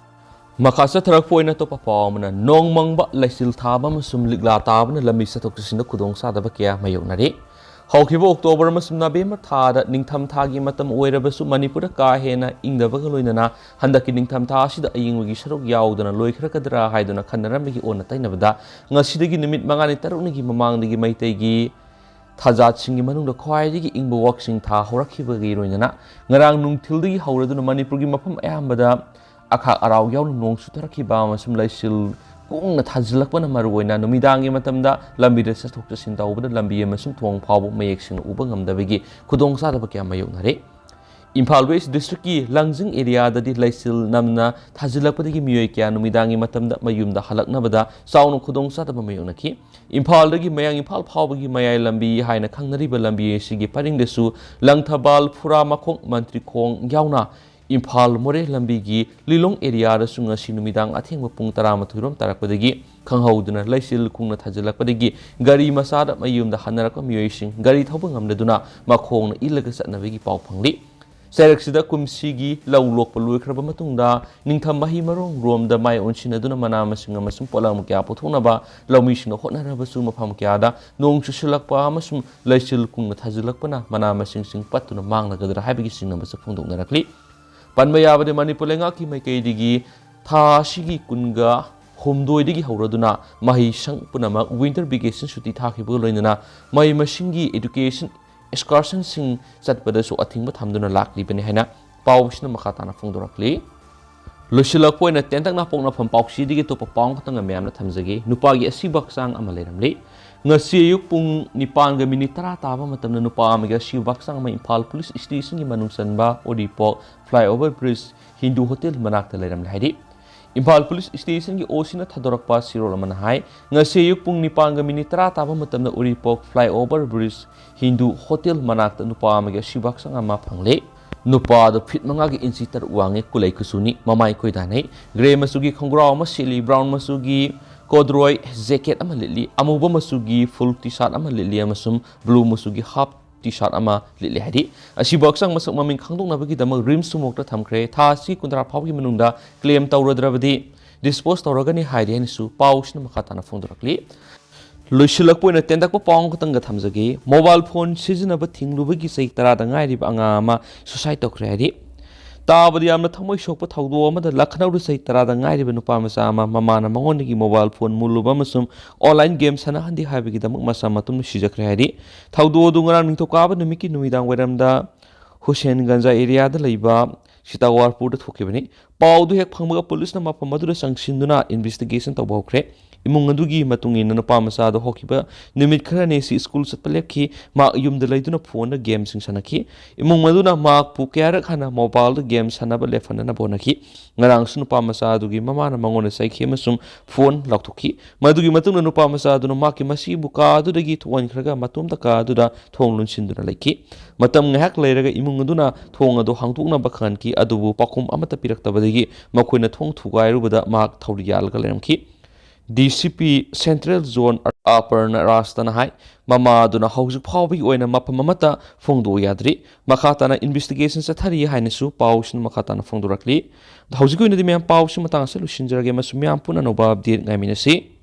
ꯃꯈꯥ ꯆꯠꯊꯔꯛꯄ ꯑꯣꯏꯅ ꯑꯇꯣꯞꯄ ꯄꯥꯎ ꯑꯃꯅ, ꯅꯣꯡ ꯃꯪꯕ, ꯂꯩꯆꯤꯜ ꯊꯥꯕ ꯑꯃꯁꯨꯡ ꯂꯤꯛꯂꯥ ꯇꯥꯕꯅ ꯂꯝꯕꯤ ꯆꯠꯊꯣꯛ ꯆꯠꯁꯤꯟꯗ ꯈꯨꯗꯣꯡꯆꯥꯗꯕ ꯀꯌꯥ ꯃꯥꯌꯣꯛꯅꯔꯤ꯫ ꯍꯧꯈꯤꯕ October ꯑꯃꯁꯨꯡ November ꯊꯥꯗ ꯅꯤꯡꯊꯝ ꯊꯥꯒꯤ ꯃꯇꯝ ꯑꯣꯏꯔꯕꯁꯨ ꯃꯅꯤꯄꯨꯔꯗ ꯀꯥ ꯍꯦꯟꯅ ꯏꯪꯗꯕꯒ ꯂꯣꯏꯅꯅ ꯍꯟꯗꯛꯀꯤ ꯅꯤꯡꯊꯝ ꯊꯥ ꯑꯁꯤꯗ ꯑꯏꯪꯕꯒꯤ ꯁꯔꯨꯛ ꯌꯥꯎꯗꯅ ꯂꯣꯏꯈ꯭ꯔꯒꯗ꯭ꯔꯥ ꯍꯥꯏꯗꯨꯅ ꯈꯟꯅꯔꯝꯕꯒꯤ ꯑꯣꯟꯅ ꯇꯩꯅꯕꯗ ꯉꯁꯤꯗꯒꯤ ꯅꯨꯃꯤꯠ ꯃꯉꯥꯅꯤ ꯇꯔꯨꯛꯅꯤꯒꯤ ꯃꯃꯥꯡꯗꯒꯤ ꯃꯩꯇꯩꯒꯤ ꯊꯥꯖꯥꯠꯁꯤꯡꯒꯤ ꯃꯅꯨꯡꯗ ꯈ꯭ꯋꯥꯏꯗꯒꯤ ꯏꯪꯕ ꯋꯥꯛꯆꯤꯡ ꯊꯥ ꯍꯧꯔꯛꯈꯤꯕꯒꯤ ꯂꯣꯏꯅꯅ ꯉꯔꯥꯡ ꯅꯨꯡꯊꯤꯜꯗꯒꯤ ꯍꯧꯔꯗꯨꯅ ꯃꯅꯤꯄꯨꯔꯒꯤ ꯃꯐꯝ ꯑꯌꯥꯝꯕꯗ ꯑꯈꯥꯛ ꯑꯔꯥꯎ ꯌꯥꯎꯅ ꯅꯣꯡ ꯆꯨꯊꯔꯛꯈꯤꯕ ꯑꯃꯁꯨꯡ ꯂꯩꯆꯤꯜ ꯀꯨꯡꯅ ꯊꯥꯖꯤꯜꯂꯛꯄꯅ ꯃꯔꯨꯑꯣꯏꯅ ꯅꯨꯃꯤꯗꯥꯡꯒꯤ ꯃꯇꯝꯗ ꯂꯝꯕꯤꯗ ꯆꯠꯊꯣꯛ ꯆꯠꯁꯤꯟ ꯇꯧꯕꯗ ꯂꯝꯕꯤ ꯑꯃꯁꯨꯡ ꯊꯣꯡ ꯐꯥꯎꯕ ꯃꯌꯦꯛ ꯁꯦꯡꯅ ꯎꯕ ꯉꯝꯗꯕꯒꯤ ꯈꯨꯗꯣꯡꯆꯥꯗꯕ ꯀꯌꯥ ꯃꯥꯌꯣꯛꯅꯔꯦ꯫ ꯏꯝꯐꯥꯜ West District ꯀꯤ ꯂꯥꯡꯖꯤꯡ area ꯗꯗꯤ ꯂꯩꯆꯤꯜ ꯅꯝꯅ ꯊꯥꯖꯤꯜꯂꯛꯄꯗꯒꯤ ꯃꯤꯑꯣꯏ ꯀꯌꯥ ꯅꯨꯃꯤꯗꯥꯡꯒꯤ ꯃꯇꯝꯗ ꯃꯌꯨꯝꯗ ꯍꯜꯂꯛꯅꯕꯗ ꯆꯥꯎꯅ ꯈꯨꯗꯣꯡꯆꯥꯗꯕ ꯃꯥꯌꯣꯛꯅꯈꯤ꯫ ꯏꯝꯐꯥꯜꯗꯒꯤ ꯃꯌꯥꯡ ꯏꯝꯐꯥꯜ ꯐꯥꯎꯕꯒꯤ ꯃꯌꯥꯏ ꯂꯝꯕꯤ ꯍꯥꯏꯅ ꯈꯪꯅꯔꯤꯕ ꯂꯝꯕꯤ ꯑꯁꯤꯒꯤ ꯄꯔꯤꯡꯗꯁꯨ ꯂꯪꯊꯕꯥꯜ, ꯐꯨꯔꯥꯃꯈꯣꯡ, ꯃꯟꯇ꯭ꯔꯤꯈꯣꯡ ꯌꯥꯎꯅ ꯏꯝꯐꯥꯜ ꯃꯣꯔꯦ ꯂꯝꯕꯤꯒꯤ ꯂꯤꯂꯣꯡ area ꯗꯁꯨ ꯉꯁꯤ ꯅꯨꯃꯤꯗꯥꯡ ꯑꯊꯦꯡꯕ ꯄꯨꯡ ꯇꯔꯥꯃꯥꯊꯣꯏ ꯔꯣꯝ ꯇꯥꯔꯛꯄꯗꯒꯤ ꯈꯪꯍꯧꯗꯅ ꯂꯩꯆꯤꯜ ꯀꯨꯡꯅ ꯊꯥꯖꯤꯜꯂꯛꯄꯗꯒꯤ ꯒꯥꯔꯤ ꯃꯆꯥꯗ ꯃꯌꯨꯝꯗ ꯍꯟꯅꯔꯛꯄ ꯃꯤꯑꯣꯏꯁꯤꯡ ꯒꯥꯔꯤ ꯊꯧꯕ ꯉꯝꯂꯗꯨꯅ ꯃꯈꯣꯡꯅ ꯏꯜꯂꯒ ꯆꯠꯅꯕꯒꯤ ꯄꯥꯎ ꯐꯪꯂꯤ꯫ ꯆꯩꯔꯛꯁꯤꯗ ꯀꯨꯝꯁꯤꯒꯤ ꯂꯧ ꯂꯣꯛꯄ ꯂꯣꯏꯈ꯭ꯔꯕ ꯃꯇꯨꯡꯗ ꯅꯤꯡꯊꯝ ꯃꯍꯩ ꯃꯔꯣꯡ ꯔꯣꯝꯗ ꯃꯥꯏ ꯑꯣꯟꯁꯤꯟꯅꯗꯨꯅ ꯃꯅꯥ ꯃꯁꯤꯡ ꯑꯃꯁꯨꯡ ꯄꯣꯠꯂꯝ ꯀꯌꯥ ꯄꯨꯊꯣꯛꯅꯕ ꯂꯧꯃꯤꯁꯤꯡꯅ ꯍꯣꯠꯅꯔꯕꯁꯨ ꯃꯐꯝ ꯀꯌꯥꯗ ꯅꯣꯡ ꯆꯨꯁꯤꯜꯂꯛꯄ ꯑꯃꯁꯨꯡ ꯂꯩꯆꯤꯜ ꯀꯨꯡꯅ ꯊꯥꯖꯤꯜꯂꯛꯄꯅ ꯃꯅꯥ ꯃꯁꯤꯡꯁꯤꯡ ꯄꯠꯇꯨꯅ ꯃꯥꯡꯂꯒꯗ꯭ꯔꯥ ꯍꯥꯏꯕꯒꯤ ꯆꯤꯡꯅꯕꯁꯨ ꯐꯣꯡꯗꯣꯛꯅꯔꯛꯂꯤ꯫ ꯄꯟꯕ ꯌꯥꯕꯗꯤ, ꯃꯅꯤꯄꯨꯔ ꯂꯩꯉꯥꯛꯀꯤ ꯃꯥꯏꯀꯩꯗꯒꯤ ꯊꯥ ꯑꯁꯤꯒꯤ ꯀꯨꯟꯒ ꯍꯨꯝꯗꯣꯏꯗꯒꯤ ꯍꯧꯔꯗꯨꯅ ꯃꯍꯩꯁꯪ ꯄꯨꯝꯅꯃꯛ winter vacation ꯁꯨꯇꯤ ꯊꯥꯈꯤꯕꯒ ꯂꯣꯏꯅꯅ ꯃꯍꯩ ꯃꯁꯤꯡꯒꯤ education excursion ꯁꯤꯡ ꯆꯠꯄꯗꯁꯨ ꯑꯊꯤꯡꯕ ꯊꯝꯗꯨꯅ ꯂꯥꯛꯂꯤꯕꯅꯤ ꯍꯥꯏꯅ ꯄꯥꯎꯁꯤꯅ ꯃꯈꯥ ꯇꯥꯅ ꯐꯣꯡꯗꯣꯔꯛꯂꯤ꯫ ꯂꯣꯏꯁꯤꯜꯂꯛꯄ ꯑꯣꯏꯅ ꯇꯦꯟꯇꯛꯅ ꯄꯣꯛꯅꯐꯝ ꯄꯥꯎꯆꯦꯗꯒꯤ ꯑꯇꯣꯞꯄ ꯄꯥꯎ ꯑꯃꯈꯛꯇꯪꯒ ꯃꯌꯥꯝꯅ ꯊꯝꯖꯒꯦ꯫ ꯅꯨꯄꯥꯒꯤ ꯑꯁꯤꯕ ꯍꯛꯆꯥꯡ ꯑꯃ ꯂꯩꯔꯝꯂꯤ꯫ ꯉꯁꯤ ꯑꯌꯨꯛ ꯄꯨꯡ ꯅꯤꯄꯥꯟꯒ minute ꯇꯔꯥ ꯇꯥꯕ ꯃꯇꯝꯗ ꯅꯨꯄꯥ ꯑꯃꯒꯤ ꯑꯁꯤꯕ ꯍꯛꯆꯥꯡ ꯑꯃ ꯏꯝꯐꯥꯜ police station ꯒꯤ ꯃꯅꯨꯡ ꯆꯟꯕ ꯎꯔꯤꯄꯣꯛ flyover bridge ꯍꯤꯟꯗꯨ ꯍꯣꯇꯦꯜ ꯃꯅꯥꯛꯇ ꯂꯩꯔꯝꯂꯦ ꯍꯥꯏꯔꯤ꯫ ꯏꯝꯐꯥꯜ ꯄꯨꯂꯤꯁ ꯁ꯭ꯇꯦꯁꯟꯒꯤ ꯑꯣ ꯁꯤꯅ ꯊꯥꯗꯣꯔꯛꯄ ꯆꯦꯔꯣꯜ ꯑꯃꯅ ꯍꯥꯏ, ꯉꯁꯤ ꯑꯌꯨꯛ ꯄꯨꯡ ꯅꯤꯄꯥꯟꯒ ꯃꯤꯅꯤꯠ ꯇꯔꯥ ꯇꯥꯕ ꯃꯇꯝꯗ ꯎꯔꯤꯄꯣꯛ flyover bridge ꯍꯤꯟꯗꯨ ꯍꯣꯇꯦꯜ ꯃꯅꯥꯛꯇ ꯅꯨꯄꯥ ꯑꯃꯒꯤ ꯑꯁꯤꯕ ꯍꯛꯆꯥꯡ ꯑꯃ ꯐꯪꯂꯦ꯫ ꯅꯨꯄꯥ ꯑꯗꯨ ꯐꯤꯠ ꯃꯉꯥꯒꯤ ꯏꯟꯆꯤ ꯇꯔꯨꯛ ꯋꯥꯡꯉꯤ, ꯀꯨꯂꯩ ꯀꯨꯆꯨꯅꯤ, ꯃꯃꯥꯏ ꯀꯣꯏꯗꯥꯅꯩ, ꯒ꯭ꯔꯦ ꯃꯆꯨꯒꯤ ꯈꯣꯡꯒ꯭ꯔꯥꯎ ꯑꯃ ꯁꯦꯠꯂꯤ, ꯕ꯭ꯔꯥꯎꯟ ꯃꯆꯨꯒꯤ ꯀꯣꯗ꯭ꯔꯣꯏ ꯖꯦꯀꯦꯠ ꯑꯃ ꯂꯤꯠꯂꯤ, ꯑꯃꯨꯕ ꯃꯆꯨꯒꯤ ꯐꯨꯜ ꯇꯤ ꯁꯥꯔꯠ ꯑꯃ ꯂꯤꯠꯂꯤ ꯑꯃꯁꯨꯡ ꯕ꯭ꯂꯨ ꯃꯆꯨꯒꯤ ꯍꯥꯐ ꯇꯤ ꯁꯥꯔꯠ ꯑꯃ ꯂꯤꯠꯂꯤ ꯍꯥꯏꯔꯤ꯫ ꯑꯁꯤꯕ ꯍꯛꯆꯥꯡ ꯃꯁꯛ ꯃꯃꯤꯡ ꯈꯪꯗꯣꯛꯅꯕꯒꯤꯗꯃꯛ ꯔꯤꯝꯁ ꯃꯣꯔꯒꯇ ꯊꯝꯈ꯭ꯔꯦ꯫ ꯊꯥ ꯑꯁꯤ ꯀꯨꯟꯊ꯭ꯔꯥ ꯐꯥꯎꯕꯒꯤ ꯃꯅꯨꯡꯗ ꯀ꯭ꯂꯦꯝ ꯇꯧꯔꯗ꯭ꯔꯕꯗꯤ ꯗꯤꯁꯄꯣꯖ ꯇꯧꯔꯒꯅꯤ ꯍꯥꯏꯔꯤ ꯍꯥꯏꯅꯁꯨ ꯄꯥꯎꯁꯤꯅ ꯃꯈꯥ ꯇꯥꯅ ꯐꯣꯡꯗꯣꯔꯛꯂꯤ꯫ ꯂꯣꯏꯁꯤꯜꯂꯛꯄ ꯑꯣꯏꯅ ꯇꯦꯟꯇꯛꯄ ꯄꯥꯎ ꯑꯃꯈꯛꯇꯪꯒ ꯊꯝꯖꯒꯦ꯫ ꯃꯣꯕꯥꯏꯜ ꯐꯣꯟ ꯁꯤꯖꯤꯟꯅꯕ ꯊꯤꯡꯂꯨꯕꯒꯤ ꯆꯍꯤ ꯇꯔꯥꯗ ꯉꯥꯏꯔꯤꯕ ꯑꯉꯥꯡ ꯑꯃ ꯁꯨꯁꯥꯏꯗ ꯇꯧꯈ꯭ꯔꯦ ꯍꯥꯏꯔꯤ꯫ ꯇꯥꯕꯗ ꯌꯥꯝꯅ ꯊꯃꯣꯏ ꯁꯣꯛꯄ ꯊꯧꯗꯣꯛ ꯑꯃꯗ ꯂꯈꯅꯧꯗ ꯆꯍꯤ ꯇꯔꯥꯗ ꯉꯥꯏꯔꯤꯕ ꯅꯨꯄꯥ ꯃꯆꯥ ꯑꯃ ꯃꯃꯥꯅ ꯃꯉꯣꯟꯗꯒꯤ ꯃꯣꯕꯥꯏꯜ ꯐꯣꯟ ꯃꯨꯜꯂꯨꯕ ꯑꯃꯁꯨꯡ ꯑꯣꯟꯂꯥꯏꯟ ꯒꯦꯝ ꯁꯥꯟꯅꯍꯟꯗꯦ ꯍꯥꯏꯕꯒꯤꯗꯃꯛ ꯃꯆꯥ ꯃꯇꯨꯝꯅ ꯁꯤꯖꯈ꯭ꯔꯦ ꯍꯥꯏꯔꯤ꯫ ꯊꯧꯗꯣꯛ ꯑꯗꯨ ꯉꯔꯥꯡ ꯅꯤꯡꯊꯧꯀꯥꯕ ꯅꯨꯃꯤꯠꯀꯤ ꯅꯨꯃꯤꯗꯥꯡ ꯋꯥꯏꯔꯝꯗ ꯍꯨꯁꯦꯟꯒꯟꯖ ꯑꯦꯔꯤꯌꯥꯗ ꯂꯩꯕ ꯁꯤꯇꯥꯋꯥꯔꯄꯨꯔꯗ ꯊꯣꯛꯈꯤꯕꯅꯤ꯫ ꯄꯥꯎꯗꯨ ꯍꯦꯛ ꯐꯪꯕꯒ ꯄꯨꯂꯤꯁꯅ ꯃꯐꯝ ꯑꯗꯨꯗ ꯆꯪꯁꯤꯟꯗꯨꯅ ꯏꯟꯚꯦꯁꯇꯤꯒꯦꯁꯟ ꯇꯧꯕ ꯍꯧꯈ꯭ꯔꯦ꯫ ꯏꯃꯨꯡ ꯑꯗꯨꯒꯤ ꯃꯇꯨꯡ ꯏꯟꯅ ꯅꯨꯄꯥ ꯃꯆꯥ ꯑꯗꯨ ꯍꯧꯈꯤꯕ ꯅꯨꯃꯤꯠ ꯈꯔꯅꯤ ꯑꯁꯤ ꯁ꯭ꯀꯨꯜ ꯆꯠꯄ ꯂꯦꯞꯈꯤ꯫ ꯃꯍꯥꯛ ꯌꯨꯝꯗ ꯂꯩꯗꯨꯅ ꯐꯣꯟꯗ ꯒꯦꯝꯁꯤꯡ ꯁꯥꯟꯅꯈꯤ꯫ ꯏꯃꯨꯡ ꯑꯗꯨꯅ ꯃꯍꯥꯛꯄꯨ ꯀꯌꯥꯔꯛ ꯍꯟꯅ ꯃꯣꯕꯥꯏꯜꯗ ꯒꯦꯝ ꯁꯥꯟꯅꯕ ꯂꯦꯞꯍꯟꯅꯅꯕ ꯍꯣꯠꯅꯈꯤ꯫ ꯉꯔꯥꯡꯁꯨ ꯅꯨꯄꯥ ꯃꯆꯥ ꯑꯗꯨꯒꯤ ꯃꯃꯥꯅ ꯃꯉꯣꯟꯗ ꯆꯩꯈꯤ ꯑꯃꯁꯨꯡ ꯐꯣꯟ ꯂꯥꯎꯊꯣꯛꯈꯤ꯫ ꯃꯗꯨꯒꯤ ꯃꯇꯨꯡꯗ ꯅꯨꯄꯥ ꯃꯆꯥ ꯑꯗꯨꯅ ꯃꯍꯥꯛꯀꯤ ꯃꯁꯤꯕꯨ ꯀꯥ ꯑꯗꯨꯗꯒꯤ ꯊꯣꯛꯍꯟꯈ꯭ꯔꯒ ꯃꯇꯣꯝꯇ ꯀꯥ ꯑꯗꯨꯗ ꯊꯣꯡ ꯂꯣꯟꯁꯤꯟꯗꯨꯅ ꯂꯩꯈꯤ꯫ ꯃꯇꯝ ꯉꯥꯏꯍꯥꯛ ꯂꯩꯔꯒ ꯏꯃꯨꯡ ꯑꯗꯨꯅ ꯊꯣꯡ ꯑꯗꯨ ꯍꯥꯡꯗꯣꯛꯅꯕ ꯈꯪꯍꯟꯈꯤ, ꯑꯗꯨꯕꯨ ꯄꯥꯎꯈꯨꯝ ꯑꯃꯠꯇ ꯄꯤꯔꯛꯇꯕꯗꯒꯤ ꯃꯈꯣꯏꯅ ꯊꯣꯡ ꯊꯨꯒꯥꯏꯔꯨꯕꯗ ꯃꯍꯥꯛ ꯊꯧꯔꯤ ꯌꯥꯜꯂꯒ ꯂꯩꯔꯝꯈꯤ꯫ ꯗꯤ ꯁꯤ ꯄꯤ ꯁꯦꯟꯇ꯭ꯔꯦꯜ ꯖꯣꯟ ꯑꯄꯔꯅ ꯔꯥꯁꯇꯅ ꯍꯥꯏ, ꯃꯃꯥ ꯑꯗꯨꯅ ꯍꯧꯖꯤꯛ ꯐꯥꯎꯕꯒꯤ ꯑꯣꯏꯅ ꯃꯐꯝ ꯑꯃꯠꯇ ꯐꯣꯡꯗꯣꯛꯄ ꯌꯥꯗ꯭ꯔꯤ꯫ ꯃꯈꯥ ꯇꯥꯅ ꯏꯟꯚꯦꯁꯇꯤꯒꯦꯁꯟ ꯆꯠꯊꯔꯤ ꯍꯥꯏꯅꯁꯨ ꯄꯥꯎꯁꯤꯅ ꯃꯈꯥ ꯇꯥꯅ ꯐꯣꯡꯗꯣꯔꯛꯂꯤ꯫ ꯍꯧꯖꯤꯛꯀꯤ ꯑꯣꯏꯅꯗꯤ ꯃꯌꯥꯝ ꯄꯥꯎꯁꯤ ꯃꯇꯥꯡ ꯑꯁꯤꯗ ꯂꯣꯏꯁꯤꯟꯖꯔꯒꯦ ꯑꯃꯁꯨꯡ ꯃꯌꯥꯝ ꯄꯨꯟꯅ ꯑꯅꯧꯕ ꯑꯞꯗꯦꯠ ꯉꯥꯏꯃꯤꯟꯅꯁꯤ꯫